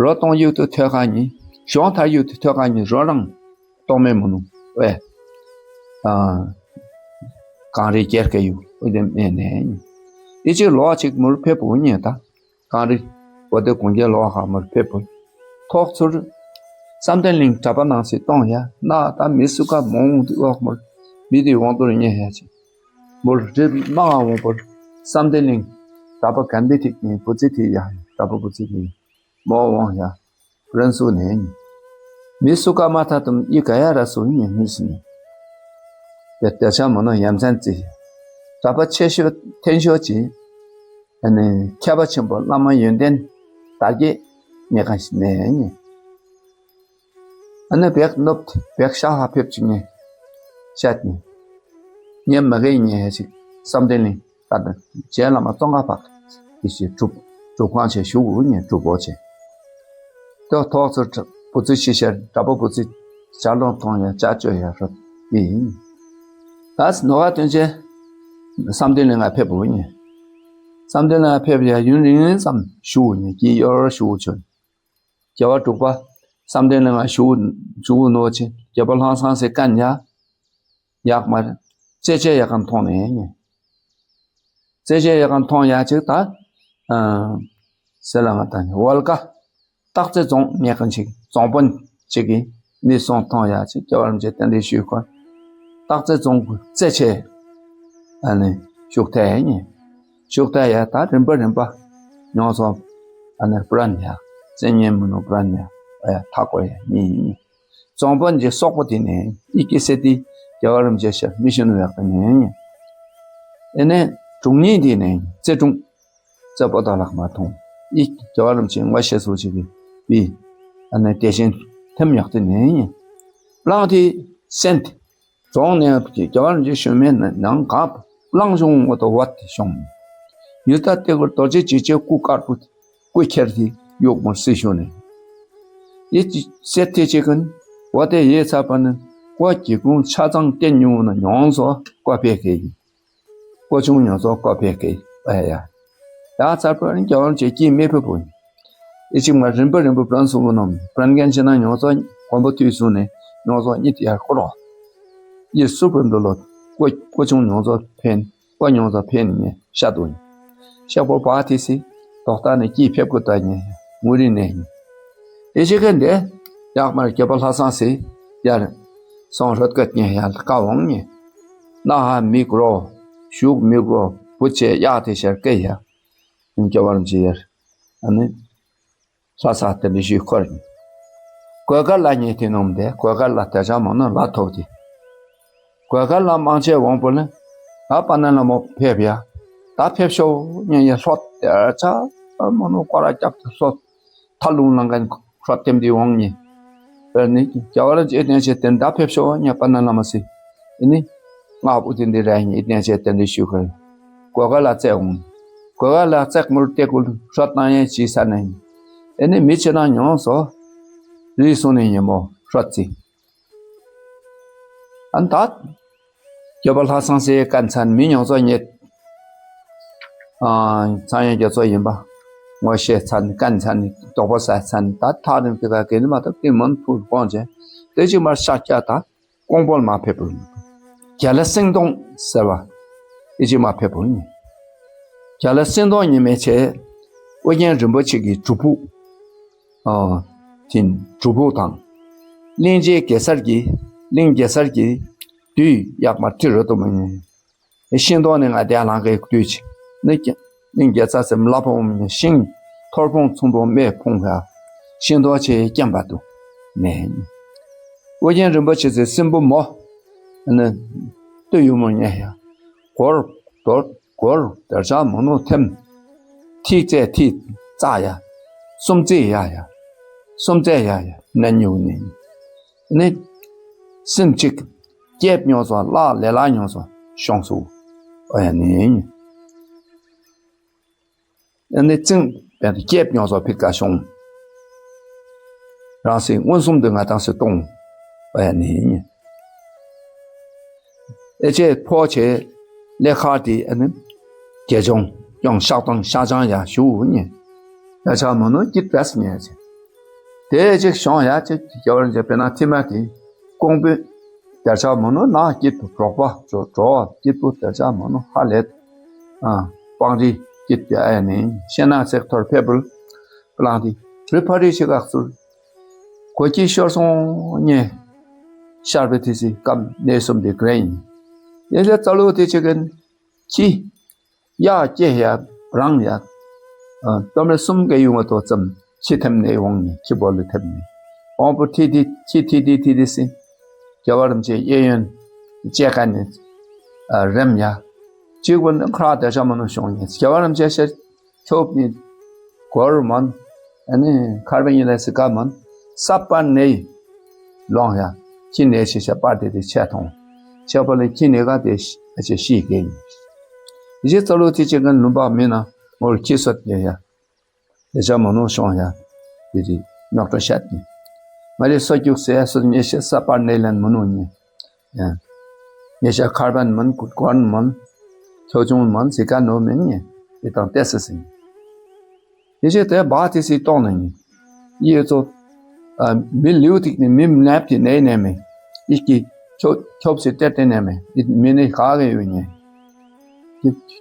རོ་གཏོང་ཡུ་ཏུ་ཐོས་ཁ་ཉེ་ཤོང་ཐར་ཡུ་ཏུ་ཐོས་ཁ་ཉེ་རོ་རང་གཏོང་མེ་མ་ནུ་ཨེ། ཨ་གངས་རི་རྒྱལ་ཁ་ཡུ་ཨུ་དེ་མེ་ནེ། ཨི་ཅིག་ལོ་ཅིག་མུར་ཕེ་པོ་ཉེ་ད་གངས་རི་ཝ་ཏེ་གུང་རྒྱལ་ལོ་ཁ་མུར་ཕེ་པོ་ཐོག་ཚུར་བསམ་གཏན་གླིང་གྲྭ་པ་ནང་སི་གཏོང་ཡ་ན་ད་མི་སུ་ཀ་མོང་དུ་འོག་མུར་མི་དེ་འོང་དུར་ཉེ་ཡ་ཅིག་མུར་རི་མང་ང་འོང་པུར་བསམ་གཏན་གླིང་གྲྭ་པ་གན་དེ་ཐིག་ནི་བུ་ཚི་ཐི་ཡ་གྲྭ་པ་བུ་ཚི་ཐི་མོ་འོང་ཡ། རན་སུ་ནེ། མི་སུ་ཀ་མ་ཐ་དུམ་ཨི་ཀ་ཡ་ར་སུ་ཉེ་མི་སི་ནེ། ཡ་ཏེ་ཆ་མ་ནོ་ཡ་མཚན་ཙི། གྲྭ་པ་ཆེ་ཤོས་ཐེན་ཤོས་ཅི། ཨ་ནི་ཁྱད་པར་ཆེན་པོ་བླ་མ་ཡོན་ཏན་དར་རྒྱས་ཉེ་ཁ་ཤི་ནེ་ཉེ། ཨ་ནི་བེག་ནོབ་བེག་ཤ་ཧ་ཕེབས་ཅི་ཉེ། ཤད་ཉེ། ཉེ་མ་གེ་ཉེ་ཧེ་ཅིག་བསམ་གཏན་གླིང་། ད་ནི་རྗེ་བླ་མ་ཙོང་ཁ་པ་དེ་ཞེས་སྒྲུབ་སྒྲུབ་ཁང་ཆེ་ཞུ་གུ་ཉེ་སྒྲུབ་པོ་ཆེ། ཏེ་ཐོག་ཚུར་བུ་ཚི་ཤི་ཤར་གྲྭ་པ་བུ་ཚི་ཇ་ལོང་ཐོང་ཡ་ཇ་ཅོ་ཡ་རོ་ཨིན། ད་ནོ་ག་དོན་ཆེ་བསམ་གཏན་གླིང་ང་ཕེབས་པོ་ཉེ། བསམ་གཏན་གླིང་ང་ཕེབས་ཡ་ཡུན་རིང་ཙམ་ཞུ་ཉེ་ཀི་ཡོར་ཞུ་ཆོན། རྒྱལ་བ་དྲུག་པ་བསམ་གཏན་གླིང་ང་ཞུ་ཞུ་ནོ་ཆེ་རྒྱལ་པོ་ལྷང་སང་སེ་ཀན་ཡ། ཡག་མར་རྩེ་ཆེ་ཡག་གན་ཐོང་ནེ་ཉེ། རྩེ་ཆེ་ཡག་གན་ཐོང་ཡ་ཅིག་ད་ཨ་སེ་ལ་ང་ད་ནི་ཝལ་ཀ་སྟག་རྩེ་རྫོང་ཉེ་གན་ཅིག་རྫོང་དཔོན་ཅིག་གི་མི་སོང་ཐོང་ཡ་ཅིག་རྒྱལ་བ་རིན་པོ་ཆེ་རྟེན་འབྲེལ་ཞུས་ཁོ་སྟག་རྩེ་རྫོང་གི་རྩེ་ཆེ་ཨ་ནི་བཞུགས་ཐལ་ཉེ། བཞུགས་ཐལ་ཡ་ད་རིམ་པ་རིམ་པ་ཉོ་སོ་ཨ་ནི་པྲན་ཡ་རྩེ་ཉེ་མི་ནོ་པྲན་ཡ་ཨ་ཡ་ཐག་གོ་ཡ་ཉེ་ཉེ། རྫོང་དཔོན་གྱི་སོག་པོ་དེ་ནས་ཨི་ཀི་སེ་ཏི་རྒྱལ་བ་རིན་པོ་ཆེ་ཤར་མི་ཤིན་ནུ་ཡག་དེ་ནས་ཨེ་ནས་དྲུང་ཉིད་དེ་ནས་རྩེ་དྲུང་རྩེ་པོ་ཏ་ལག་མ་ཐོང་ཨི་རྒྱལ་བ་རིན་པོ་ཆེ་ངོ་ཤེས་སུ་ཅིག་གི་བི་ཨ་ནས་དེ་བཞིན་ཐེམ་ཡག་དེ་ནས་པླང་དེ་སེན་ཏེ་རྫོང་ནས་རྒྱལ་བ་རིན་པོ་ཆེ་ཤུལ་མའི་ནང་ག་པླང་བྱུང་བ་དོ་བ་དེ་བྱུང་ཡུལ་ད་ཏེ་གུར་རྡོ་རྗེ་འཇིགས་བྱེད་སྐུ་དཀར་པོ་དེ། སྐུ་ཁྱེར་ཏེ་ཡོག་མོར་སྲིད་ཞུ་ནས། ཡེ་ཅི་སེ་ཐེ་ཅི་ཀུན་འོ་དེ་ཡེ་ཚ་པ་ནི་ཀོ་གི་ཀུང་ཆ་ཚང་བསྟན་ཉུང་ན་ཉོང་སོ་ཀོ་ཕེ་ཀེ་ཡི། ཀོ་ཆུང་ཉོང་སོ་ཀོ་ཕེ་ཀེ་ཡི་ཨ་ཡ། ཡ་ཚར་པ་ནི་རྒྱལ་བ་རིན་པོ་ཆེ་སྐྱིད་མེད་ཕུ་པོ་ཡིན། ཡེ་ཅི་མ་རིམ་པ་རིམ་པ་པྲན་སུ་གུ་ནོམ་པྲན་རྒན་ཆེ་ན་ཉོང་སོ་མགོན་པོ་དུས་སུ་ནས་ཉོང་སོ་གཉིད་ཡར་ཁོ་རོ། ཡེ་སུ་པུན་དུ་ལོ་ཀོ་ཀོ་ཆུང་ཉོང་སོ་ཕེན། པ་ཉོང་ཙ་ཕན་ནི་ཤ་དུ་ནི། ཤ་པོ་བ་ཏི་སི། དོག་ཏ་ནི་ཀི་ཕེབས་ཀུ་ཏ་ཉེ། ངུ་རི་ནེ་ནི། ཨེ་ཅི་ཀན་དེ། ཡག་མར་སྐྱེས་པ་ལྷ་སང་སི། ཡར། སོང་རོད་ཀ་ཉེ་ཡར་ཀ་འོང་ཉེ། ན་ཧ་མི་གྲོ། ཞུགས་མི་གྲོ། བུ་ཆེ་ཡག་དེ་ཤར་ཀེ་ཡ། སྐྱེ་བར་མི་ཅི་ཡར། ཨ་ནི། ལྷ་ས་དེ་ལི་ཞུས་ཁོར། གོས་དཀར་ལ་ཉེ་དེ་ནོམ་དེ་གོས་དཀར་ལ་དེ་ཆ་མོ་ནོ་ལ་ཐོབ་དེ། གོས་དཀར་ལ་མང་ཆེ་འོང་པོ་ལེ། ད་པ་ན་ལ་མོ་ཕེབས་ཡ། ད་ཕེབས་ཤོ་ཉེ་ཡ་ལྷོད་དེ་ཆ་མོ་ནོ་ཀོ་ར་རྒྱབ་དེ་ལྷོད། ཐ་ལུང་ལང་གན་ཁྲོ་ལྟེམ་དེ་འོང་ཉེ། པེར་ནི་རྒྱལ་བ་རིན་པོ་ཆེ་བསྟན་བྱེད་དེ་ད་ཕེབས་ཤོ་ཉེ་པ་ན་ལ་མ་སི། ཨེ་ནི། ང་བུ་དེ་འདི་ར་ཉེ་བསྟན་བྱེད་དེ་འདི་ཞུ་ཁར། གོས་དཀར་ལ་རྩེ་འོང་། གོས་དཀར་ལ་རྩེ་མུར་ཏེ་ཀུལ་ཧྲོ་ཏང་ཡེ་ཅི་ས་ནེ། ཨེ་ནི་མི་ཆེ་ན་ཉོང་སོ། རི་སོང་ནེ་ཉེ་མོ་ཧྲོ་ཙི། ཨན་ད། རྒྱལ་བ་ལྷ་སང་སེ་ཀན་ཚན་མི་ཉོང་སོ་ཉེ། ཨ་ཚང་ཡང་རྒྱ་མཚོ་ཡིན་པ། ངོ་ཤེས་ཚན་ཀན་ཚན་དོག་པ་ས་ཚན་ད་ཐག་རིང་དེ་ག་གེ་ནི་མ་ཐོབ་དེ་མོན་ཕུར་གོང་ཆེ། དེ་ཅིག་མར་ཤ་སྐྱ་ད། ཀོང་པོལ་མ་ཕེབས་པོ། རྒྱ་ལ་སེང་གདོང་ཟེར་བ། ཨི་ཅི་མ་ཕེབས་པོ་ནི། རྒྱ་ལ་སེང་གདོང་ཉི་མའི་ཆེ། ཨོ་རྒྱན་རིན་པོ་ཆེ་གི་སྒྲུབ་ཕུག་ཨོ། དེ་སྒྲུབ་ཕུག་དང་། གླིང་རྗེ་གེ་སར་གྱི། གླིང་གེ་སར་གྱི། དུས་ཡག་མ་ཁྲི་རུ་དུ་མ་ཉེ། ཤིང་སྡོང་ནི་ང་དེ་ལང་གི་དུས་ཆེ། ནི་ཀྱང་། ནི་དགེ་རྩ་སེམས་ལ་ཕོངས་མི་ཤིང་། ཐོར་ཕུང་ཚོམ་བུ་མེ་ཕུང་ཡ། ཤིང་སྡོང་ཆེ་སྐྱེམས་པ་དུ། ནས། ཨོ་རྒྱན་རིན་པོ་ཆེ་ཚེ་སྲིན་པོ་མོ། ནི། སྟོད་ཡུ་མོ་ཉེ་ཡ། གོར། དོར། གོར། དར་ཆ་མོ་ནོ་ཐེམ། ཐིག་ཚེ་ཐིག་ཙ་ཡ། སུམ་ཚེ་ཡ་ཡ། སུམ་ཚེ་ཡ་ཡ། ནན་ཉུ་ནི། ནི། སིམ་ཅིག་སྐྱེབ་ཉོ་སོ་ལ་ལེ་ལ་ཉོ་སོ་ཤོང་སུ། ཨོ་ཡ་ནི། ཨ་ནི་ཙིང་བན་དུ་སྐྱེབ་ཉོ་སོ་ཕིག་ཀ་ཤོང་། རང་སྲིད་མངོན་སུམ་དུ་ང་དང་སྲིད་གཏོང་། ཨོ་ཡ་ནི། ཨེ་ཅེ་ཕོ་ཆེ་ལེ་ཁར་ཏི་ཨ་ནི། དགེ་སྦྱོང་ཡང་ཤག་དང་ཤ་ཅང་ཡ་ཞུ་ཉེ། ཡ་ཆ་མོ་ནོ་སྐྱིད་པས་ཉེ་ཆེ། དེ་ཅིག་ཤོང་ཡ་ཅིག་ཀྱི་ཀྱ་བར་ཇ་པེ་ན་ཐི་མ་ཏི་ཀོང་པོའི་དར་ཆ་མོ་ནོ་ན་སྐྱིད་པོ་གྲོགས་པ་ཇོ་ཇོ་སྐྱིད་པོ་དར་ཆ་མོ་ནོ་ཧ་ལེད། ཨ་སྤང་རི་སྐྱིད་པའི་ཨ་ཡ་ནི་ཤེ་ན་སེག་ཐོར་ཕེ་བུལ་པ་ལང་ཏི་རི་ཕ་རི་ཤི་གག་ཚུལ་གོ་ཀྱི་ཤོར་སོང་ཉེ། ཤར་བའི་ཐི་སི་ཀམ་ནེ་སུམ་དི་གྲེན་ཡེ་ལེ་ཙ་ལུ་ཏི་ཅི་གན་ཁྱི། ཡ་ཀྱེ་ཡ་རང་ཡ། ཨ་ཏོ་མེ་སུམ་གེ་ཡུང་ཏོ་ཙམ་ཁྱི་ཐེམ་ནེ་འོང་ནི་ཁྱི་བོ་ལེ་ཐེམ་ནེ་འོང་པོ་ཐི་ཐི་ཁྱི་ཐི་ཐི་ཐི་ཐི་སི། རྒྱལ་བ་རིན་པོ་ཆེ་གཡས་གཡོན་ཅེ་ཀ་ནི་ཨ་རེམ་ཡ། གཅིག་པོ་ནི་ཁྲ་དེ་ཤ་མ་ནུ་ཤོང་ཡིན་རྒྱལ་བ་རིན་པོ་ཆེ་ཤེར། ཁྱོབ་ནི་གོར་མོན། ཨ་ནི་ཁར་བེ་ཉི་ལེ་སི་ཀ་མོན། ས་པ་ནེ་ལོང་ཡ། ཁྱི་ནེ་ཤི་ཤ་པ་དེ་དེ་ཆེ་ཐོང་། ཆེ་པ་ལེ་ཁྱི་ནེ་ག་དེ་ཨ་ཅེ་ཤི་གེ་ཡིན། ཡི་ཅེ་ཙ་ལུ་ཐི་ཅེ་གན་ལུམ་པ་མི་ན་མོར་ཁྱི་སོད་ཡ་ཡ། དེ་ཆ་མོ་ནོ་ཤོང་ཡ། དེ་དེ་ནོག་ཏོ་ཤད་ནི། མ་རེ་སོ་རྒྱུག་སེ་ཡ་སོ་ཉེ་ཤ་ས་པ་ནེ་ལན་མོ་ནོ་ཉེ། ཡ། ཉེ་ཤ་ཁར་བན་མོན་ཀུར་ཀོན་མོན། ཁྱོ་ཅུང་མོན་སི་ཀ་ནོ་མེན་ཉེ། ཨི་ཏང་ཏེ་སི་སིང་། ཡེ་ཅེ་ཏེ་བ་ཏི་སི་ཏོང་ནི་ནི། ཡེ་ཙོ། ཨ་མི་ལིའུ་ཏིག་ནི་མི་མནབ་ཏི་ནེ་ནེ་མེ། ཨི་ཀི་ ཁྱོད་ཁྱོད་སི་ཏེ་ཏེ་ནེ་མེ་མི་ནི་ག་གེ་ཡོད་ཉེ།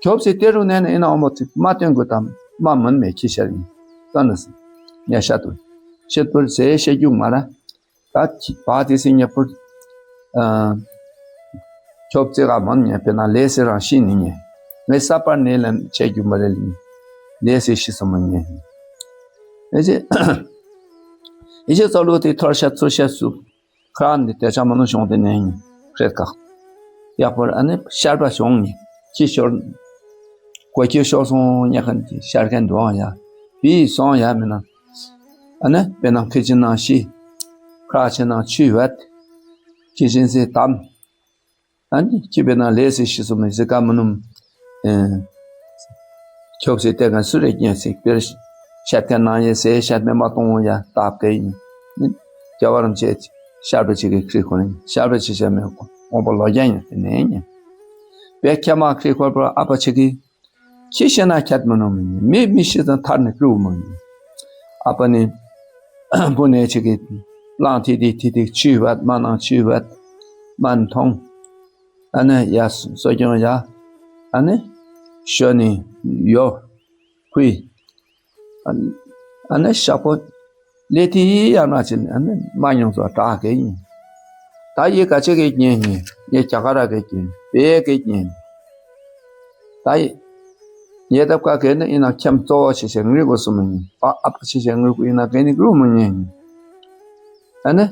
ཁྱོད་སི་ཏེ་རུ་ནེ་ནེ་ཨིན་ན་ཨོ་མོ་ཚིག་མ་ཏེན་གུ་ཏམ་མ་མན་མེ་ཁྱི་ཤར་ཉེ། ཏ་ནི་སི་ཉེ་ཤ་དུ་ཤེད་པུར་ཟེ་ཤེ་གྱུག་མ་ར། ད་བ་ཏི་སི་ཉེ་པུར་ཨ་ཁྱོད་ཚེ་ག་མན་ཉེ་པེ་ན་ལེ་སི་རང་ཤི་ནི་ཉེ། ངེ་ས་པར་ནེ་ལན་ཆེ་གྱུ་མ་རེ་ལི་ལེ་སི་ཤི་སོ་མ་ཉེ། ཨེ་ཅེ་ཨེ་ཅེ་ཚོ་ལུ་ཏི་ཐོར་ཤ་ཚུར་ཤ་སུ། ཁྲ་ནི་ཏེ་ཆ་མ་ནུ་ཤོང་ཏེ་ནེ་ཉེ་ཁྲེད་ཀ། ཡག་པར་ཨ་ནི་ཤར་པ་ཤོང་ཉེ་ཁྱི་ཤོར། གོ་ཁྱི་ཤོར་སོང་ཉེ་ཁན་ཏེ་ཤར་ཁན་དོང་ཡ་བི་སོང་ཡ་མེ་ན། ཨ་ནི་པེ་ནང་ཁྱི་ཅི་ནང་ཤི། ཁྲ་ཅི་ནང་ཆུ་བད། ཁྱི་ཅི་སི་ཏམ། ཨ་ནི་ཁྱི་པེ་ནང་ལེ་སི་ཤི་སོ་མེ་ཟི་ཀ་མ་ནུ། ཨེ་ཁྱོད་སི་ཏེ་ག་སུ་རེ་ཉེ་སི་པེར་ཤད་ཁན་ནང་ཡེ་སེ་ཤད་མེ་མ་ཏོང་ཡ་ཏབ་ཀེ་ཨིན། རྒྱལ་བ་རིན་པོ་ཆེ་ཤར་པ་ཅིག་གི་ཁྲི་ཁོ་ནི་ཤར་པ་ཅིག་ཤར་མེ་ཁོ་ཨོ་པ་ལོ་རྒྱ་ཉེ་ཏེ་ནེ་ཉེ། པེ་ཁྱ་མ་ཁྲི་ཁོ་པ་ཨ་པ་ཅིག་གི་ཁྱི་ཤི་ན་ཁྱད་མ་ནུ་མི་ཉེ། མི་མི་ཤི་ཙང་ཐར་ནི་ཀྲུ་མ་ཉེ། ཨ་པ་ནི་བུ་ནེ་ཅིག་གི་ལང་ཐི་ཐི་ཐི་ཐི་ཆུ་བད་མ་ནང་ཆུ་བད་མ་ཐོང་། ཨ་ནི་ཡ་སོ་སྐྱོང་ཡ། ཨ་ནི་ཤོ་ནི་ཡོ་ཁུའི། ཨ་ནི་ཤ་པོ་ལེ་ཐི་ཡ་ན་ཅིན་ཨ་ནི་མ་ཉོང་སོ་ཏྲ་ཀེ་ཨིན། ད་ཡེ་ཀ་ཅེ་གེ་ཉེ་ཉེ་ཡེ་ཀྱ་ག་ར་གེ་ཉེ་པེ་གེ་ཉེ། ད་ཡེ་ཡེ་ཏབ་ཀ་གེ་ནི་ཨིན་ན་ཁྱམ་གཙོ་བོ་ཆེ་ཆེ་ངུ་གོ་སུ་མ་ཉེ། ཨ་ཨ་པ་ཆེ་ཆེ་ངུ་གོ་ཨིན་ན་གེ་ནི་གུ་མ་ཉེ་ཉེ། ཨ་ནི་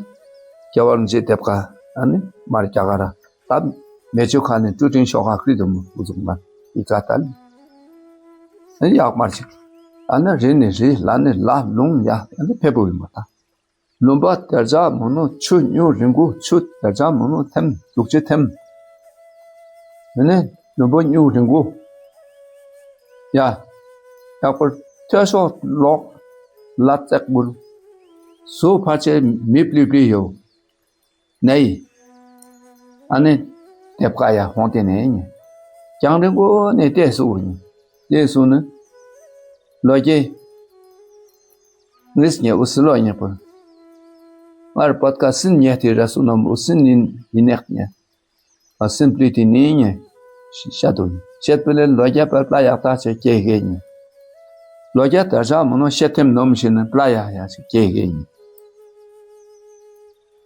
རྒྱལ་བ་རིན་པོ་ཆེ་ཏབ་ཀ་ཨ་ནི་མར་ཀྱ་ག་ར། ད་མེ་ཆུ་ཁ་ནི་ཀྲུ་ཀྲིང་ཤོ་ཁ་ཀྲི་དུ་མུ་ཀུ་ཟུག་མ་ཨི་ཀ་ཏལ། ཨ་ནི་ཡག་མར་ཅིག། ཨ་ནི་རི་ནི་རི་ལ་ནི་ལ་ལུང་ཡ་ཨ་ནི་ཕེ་པོ་ཨིན་མ་ད། ལུང་པ་དར་ཇ་མུ་ནུ་ཆུ་ཉུ་རིང་གུ་ཆུ་དར་ཇ་མུ་ནུ་ཐེམ་ཟུག་ཅི་ཐེམ། ཨ་ནི་ལུང་པ་ཉུ་རིང་གུ་ཡ་ཡག་པར་ཐོས་ཤོ་ལོག་ལ་ཙེག་བུལ་སུ་ཕ་ཆེ་མི་པླི་པླི་ཡོ། ནེ་ཨ་ནི་ཏེབ་ཀ་ཡ་ཧོང་ཏེ་ནེ་ཉེ། ཀྱང་རིང་གོ་ནེ་ཏེ་སུ་ཉེ་ཏེ་སུ་ནི་ལོ་ཀེ་ངིས་ཉེ་ཨུ་སི་ལོ་ཉེ་པོ་མར་པད་ཀ་སིན་ཉེ་ཏེ་ར་སུ་ནམ་ཨུ་སིན་ནིན་ཡི་ནེག་ཉེ་ཨ་སིན་པི་ལི་ཏི་ནི་ཉེ་ཤ་དུ་ཤེད་པེ་ལེ་ལོ་ཀེ་པ་པླ་ཡག་ཏ་ཆེ་ཀེ་གེ་ཉེ་ལོ་ཀེ་ཏ་ཞ་མུ་ནོ་ཤེད་ཐེམ་ནོམ་ཤེ་ནི་པླ་ཡག་ཡ་ཆེ་ཀེ་གེ་ཉེ།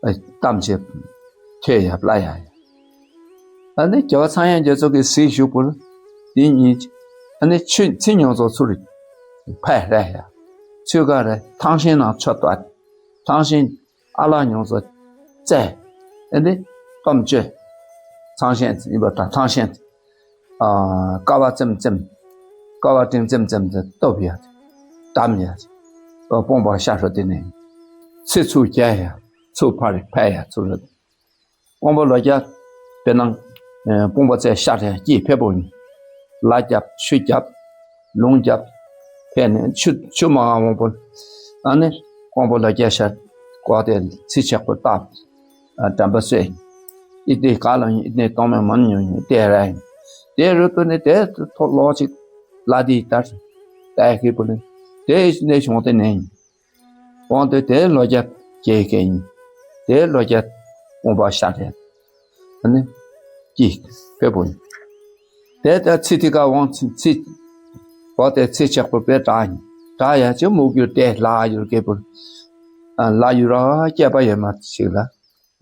ཨ་ཏམ་ཆེ་ཐེ་ཡ་པླ་ཡ་ཡ། ཨ་ནི་རྒྱལ་བ་ཚངས་དབྱངས་རྒྱ་མཚོ་གི་སྲས་ཞུགས་པོ་དེ་གཉིས་ཨ་ནི་ཆུ་ཚི་ཉོ་ཚོ་ཚུར་ཕེ་རེ་ཡ། ཚུ་ག་རེ་ཐང་ཤིང་ནང་ཆོད་པ་ཐང་ཤིང་ཨ་ལ་ཉོ་ཚོ་ཙེ་ཨ་ནི་སྟོམ་ཅེ་ཐང་ཤིང་ཨིན་པ་ད་ཐང་ཤིང་ཨ་ཀ་བ་ཙེམ་ཙེམ་ཀ་བ་ཏིང་ཙེམ་ཙེམ་ཙེ་སྟོབ་ཡ་དམ་ཡ་དཔོན་པོ་ཤ་ཧྲོ་དེ་ནི་ཚི་ཚུ་ཀྱ་ཡ་ཚུ་ཕར་ཕེ་ཡ་ཚུ་རེ། དཔོན་པོ་ལོ་ཀྱ་པེ་ནང་དཔོན་པོ་ཙེ་ཤ་ཧྲ་ཀྱི་ཕེ་པོ་ལ་རྒྱབ་ཆུ་རྒྱབ་ལུང་རྒྱབ་ཕེ་ནི་ཆུ་ཆུ་མ་ང་དཔོན་པོ་ཨ་ནི་དཔོན་པོ་ལོ་ཀྱ་ཤ་ཀོ་དེ་ཚི་ཆག་པོ་ཏབ། ཨ་དྲན་པ་སོས། ཨི་ཏེ་ག་ལ་ཨི་ཏེ་གཏོང་མེ་མན་ཉོ་ཨི་ཏེ་ར་ཨིན། ཏེ་རུ་ཏུ་ནི་ཏེ་ཐོ་ལོ་ཅིག་ལ་དི་ཏར་ཏེ་ཁི་པུ་ནི་ཏེ་ཨི་ནེ་ཤོང་ཏེ་ནེ་ཨིན། འོང་ཏེ་ཏེ་ལོ་རྒྱབ་ཀེ་ཀེ་ཨིན། ཏེ་ལོ་རྒྱབ་འོང་པ་ཤ་ཏེ་ཨ་ནི་ཀི་ཕེ་པོ་ཨིན། ཏེ་ཏེ་ཚི་ཏི་ཀ་འོང་ཚི་ཚི་འོ་ཏེ་ཚི་ཆག་པོ་པེ་ཏྲ་ཨིན། ཏྲ་ཡ་ཅི་མུག་ཡུ་ཏེ་ལ་ཡུ་ཀེ་པུ་ཨ་ལ་ཡུ་ར་ཀེ་པ་ཡེ་མ་ཅིག་ལ།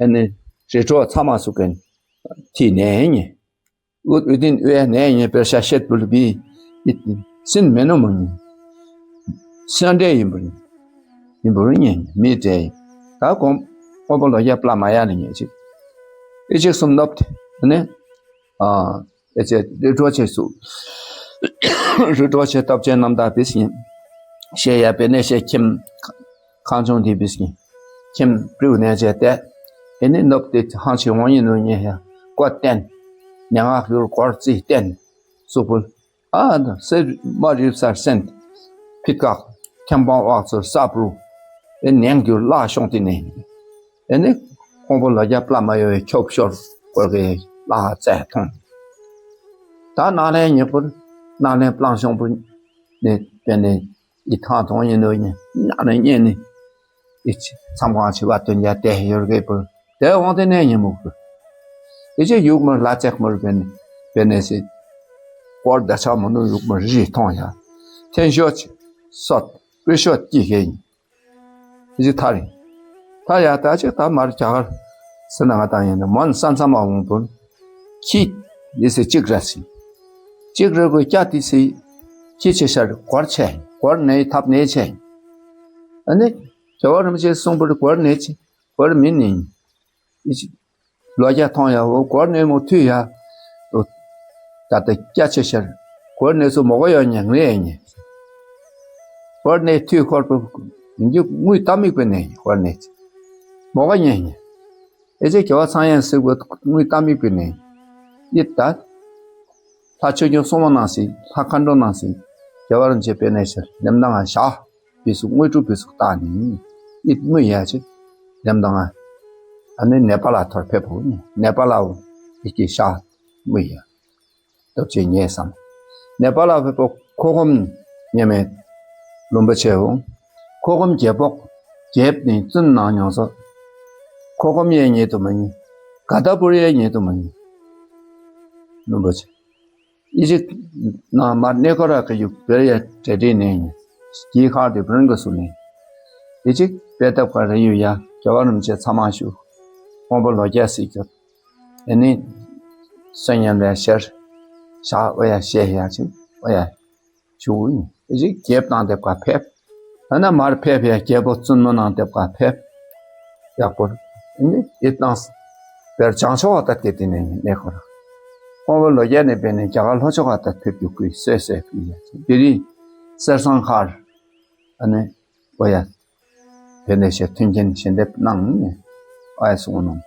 ཨ་ནི་རི་ཁྲོད་ཚང་མ་སུ་ཀེན་ཐི་ནེ་ཨིན། ཨུ་ཨུ་དིན་ཨུ་ཡ་ནེ་ཨིན་པེ་ཤ་ཤེད་པུལ་བི་ཨི་སིན་མེ་ནོ་མ་ཨིན། སེན་ཏེ་ཨིན་པུལ་ཨིན་པུལ་ཨིན་མི་ཏེ་ཨིན། ད་ཀོང་ཀོང་པོ་ལོ་ཡ་པླ་མ་ཡ་ནི་ཉེ་ཅིག་ཨི་ཅིག་སུམ་ནོབ་ཏེ་ཨ་ནི་ཨ་ཨེ་ཅེ་རི་ཁྲོད་ཆེ་སུ་རི་ཁྲོད་ཆེ་སྟོབས་ཆེ་རྣམ་དག་བིས་ཉེ་ཤེ་ཡ་པེ་ནེ་ཤེ་ཁྱིམ་ཁང་ཆུང་དེ་བིས་ཀྱི། ཁྱིམ་སྤྲེའུ་ནེ་ཅེ་ཏེ། ཨེ་ནི་ནོབ་ཏེ་ཧང་ཆེ་ཝང་ཡིན་ནོ་ཉེ་ཡ། ཀོ་ཏེན། ཉ་ངག་ཡུལ་གོར་ཙི་ཏེན། སུ་ཕུལ། ཨ་ན་སེ་མ་རིབ་སར་སེན། ཕིད་ཀག་ཁྱམ་པང་ཝག་ཚུར་ས་པྲུ། ཨེ་ནེང་གྱུར་ལ་ཤོང་ཏེ་ནེ། ཨེ་ནི་ཁོང་པོ་ལ་རྒྱ་པླ་མ་ཡོ་ཁྱོབ་ཤོར་གོར་གེ་ལ་ཙེ་ཐོང་། ད་ནང་ལེན་ཉེ་པུར་ནང་ལེན་པླང་ཤོང་པུར་ནེ་པེ་ནེ་ཨི་ཐང་ཐོང་ཡིན་ནོ་ཉེ་ནང་ལེན་ཉེ་ནི། ཨི་ཚམ་ཁང་ཆེ་བ་དོན་རྒྱ་ཏེ་ཡོར་གེ་པུར་ཏེ་འོང་ཏེ་ནེ་ཉེ་མུག་པུར་ ཨི་ཅིག་ཡུག་མར་ལ་ཙེག་མར་བེན་བེན་ནེ་སི་སྐོར་ད་ཆ་མ་ནུ་ཡུག་མར་རི་ཐོང་ཡ། ཐེན་ཤོ་ཅི་སོད་པེ་ཤོད་ཀྱི་ཧེ་ཨིན། ཨི་ཅིག་ཐར་ཨིན། ཐར་ཡ་ད་ཅིག་ད་མར་རྒྱ་གར་སི་ན་ང་ཏང་ཡིན་ན་མོན་སན་ས་མ་འོང་དུན་ཁྱི་ཡི་སི་ཅིག་ར་སི་ཅིག་ར་གོ་ཀྱ་ཏི་སི་ཁྱི་ཆེ་ཤར་གོར་ཆེ་གོར་ནེ་ཐབ་ནེ་ཆེ། ཨ་ནི་རྒྱལ་བ་རིན་པོ་ཆེ་གསུངས་པར་གོར་ནེ་ཆེ་གོར་མིན་ནི་ཨི་ཅིག་ལོ་རྒྱ་ཐོང་ཡ་འོ་གོར་ནེ་མོ་ཐུ་ཡ། འོ་ད་ད་ཀྱ་ཆེ་ཤར་གོར་ནེ་སུ་མོ་གོ་ཡོ་ཉེ་ངེ་ཉེ། གོར་ནེ་ཐུ་ཁོར་པོ་ཨིན་རྒྱུ་དངུལ་ཏ་མིག་པེ་ནེ་གོར་ནེ་མོ་གོ་ཉེ་ཉེ། ཨེ་ཅེ་རྒྱལ་བ་ཚངས་དབྱངས་སི་གོ་དངུལ་ཏ་མིག་པེ་ནེ་ཨི་ད་ལྷ་ཆོས་སྐྱོང་སྲུང་མ་ནང་སི་ལྷ་མཁའ་འགྲོ་ནང་སི་རྒྱལ་བ་རིན་པོ་ཆེ་བེན་ནེ་ཤར་ལེམ་ན་ང་ཤ། བི་སུ་དངུལ་ཀྲུ་བི་སུ་ཏ་ནི་ཨི་མུ་ཡ་ཅིག་ལེམ་དང་ཨ་ནི་ནེ་པ་ལ་ཐོར་ཕེབས་པོ་ནི་ནེ་པ་ལ་འོ་ཨི་ཀི་ཤ་མུ་ཡ་སྟོབས་ཆེ་ཉེ་སམ། ནེ་པ་ལ་ཕེབས་པོ་ཁོ་གོམ་ཉེ་མེད་ལུམ་པ་ཆེ་འོ་ཁོ་གོམ་རྒྱལ་པོ་རྒྱལཔོ་ནི་བཙུན་ནང་ཉོང་སོ་ཁོ་གོམ་ཡེ་ཉེ་དུ་མ་ཉེ་ག་ད་པུར་ཡེ་ཉེ་དུ་མ་ཉེ་ལུམ་པ་ཆེ། ཨི་ཅིག་ན་མར་ནེ་ཀོ་ར་ཀ་ཡུག་བེར་ཡ་ཏྲེ་ཏྲེ་ནེ་ཡ་ཀི་ཁར་ཏེ་བྲན་ག་སུ་ནེ་ཨི་ཅིག་བེ་ཏབ་ཀ་རེ་ཡུ་ཡ་རྒྱལ་བ་རིན་པོ་ཆེ་ཚ་མ་ཤུ་ཁོང་པོ་ལོ་རྒྱ་སི་ཀ་ཨེ་ནི་སོ་ཉན་བེ་ཤར་ཤ་འོ་ཡ་ཤེ་ཡ་ཅིག་འོ་ཡ་ཆུ་ཨི་ཅིག་རྒྱལཔོ་ནང་ཏེབ་ཀ་ཕེབས། ཨ་ན་མར་ཕེབས་ཡ་རྒྱལ་པོ་བཙུན་མོ་ནང་ཏེབ་ཀ་ཕེབས། ཡག་པོ་ཨི་ནི་ཨི་ཏང་བེར་བྱང་ཆོག་ག་ཏ་ཏེ་ཏེ་ནེ་ནེ་ཁོ་ར་ཁོང་པོ་ལོ་རྒྱ་ནེ་བེ་ནེ་རྒྱ་གར་ལྷོ་ཕྱོགས་ཀ་ཏ་ཕེབས་རྒྱུ་ཀུ་སེ་སེ་ཀུ་ཡ་ཅིག་དེ་རིང་གསེར་སྲང་ཁར་ཨ་ནི་འོ་ཡ་བེན་ནེ་ཤར་མཐུན་རྐྱེན་ཞལ་འདེབས་གནང་ནི་འོ་ཡ་སུ་ངོ་ནང་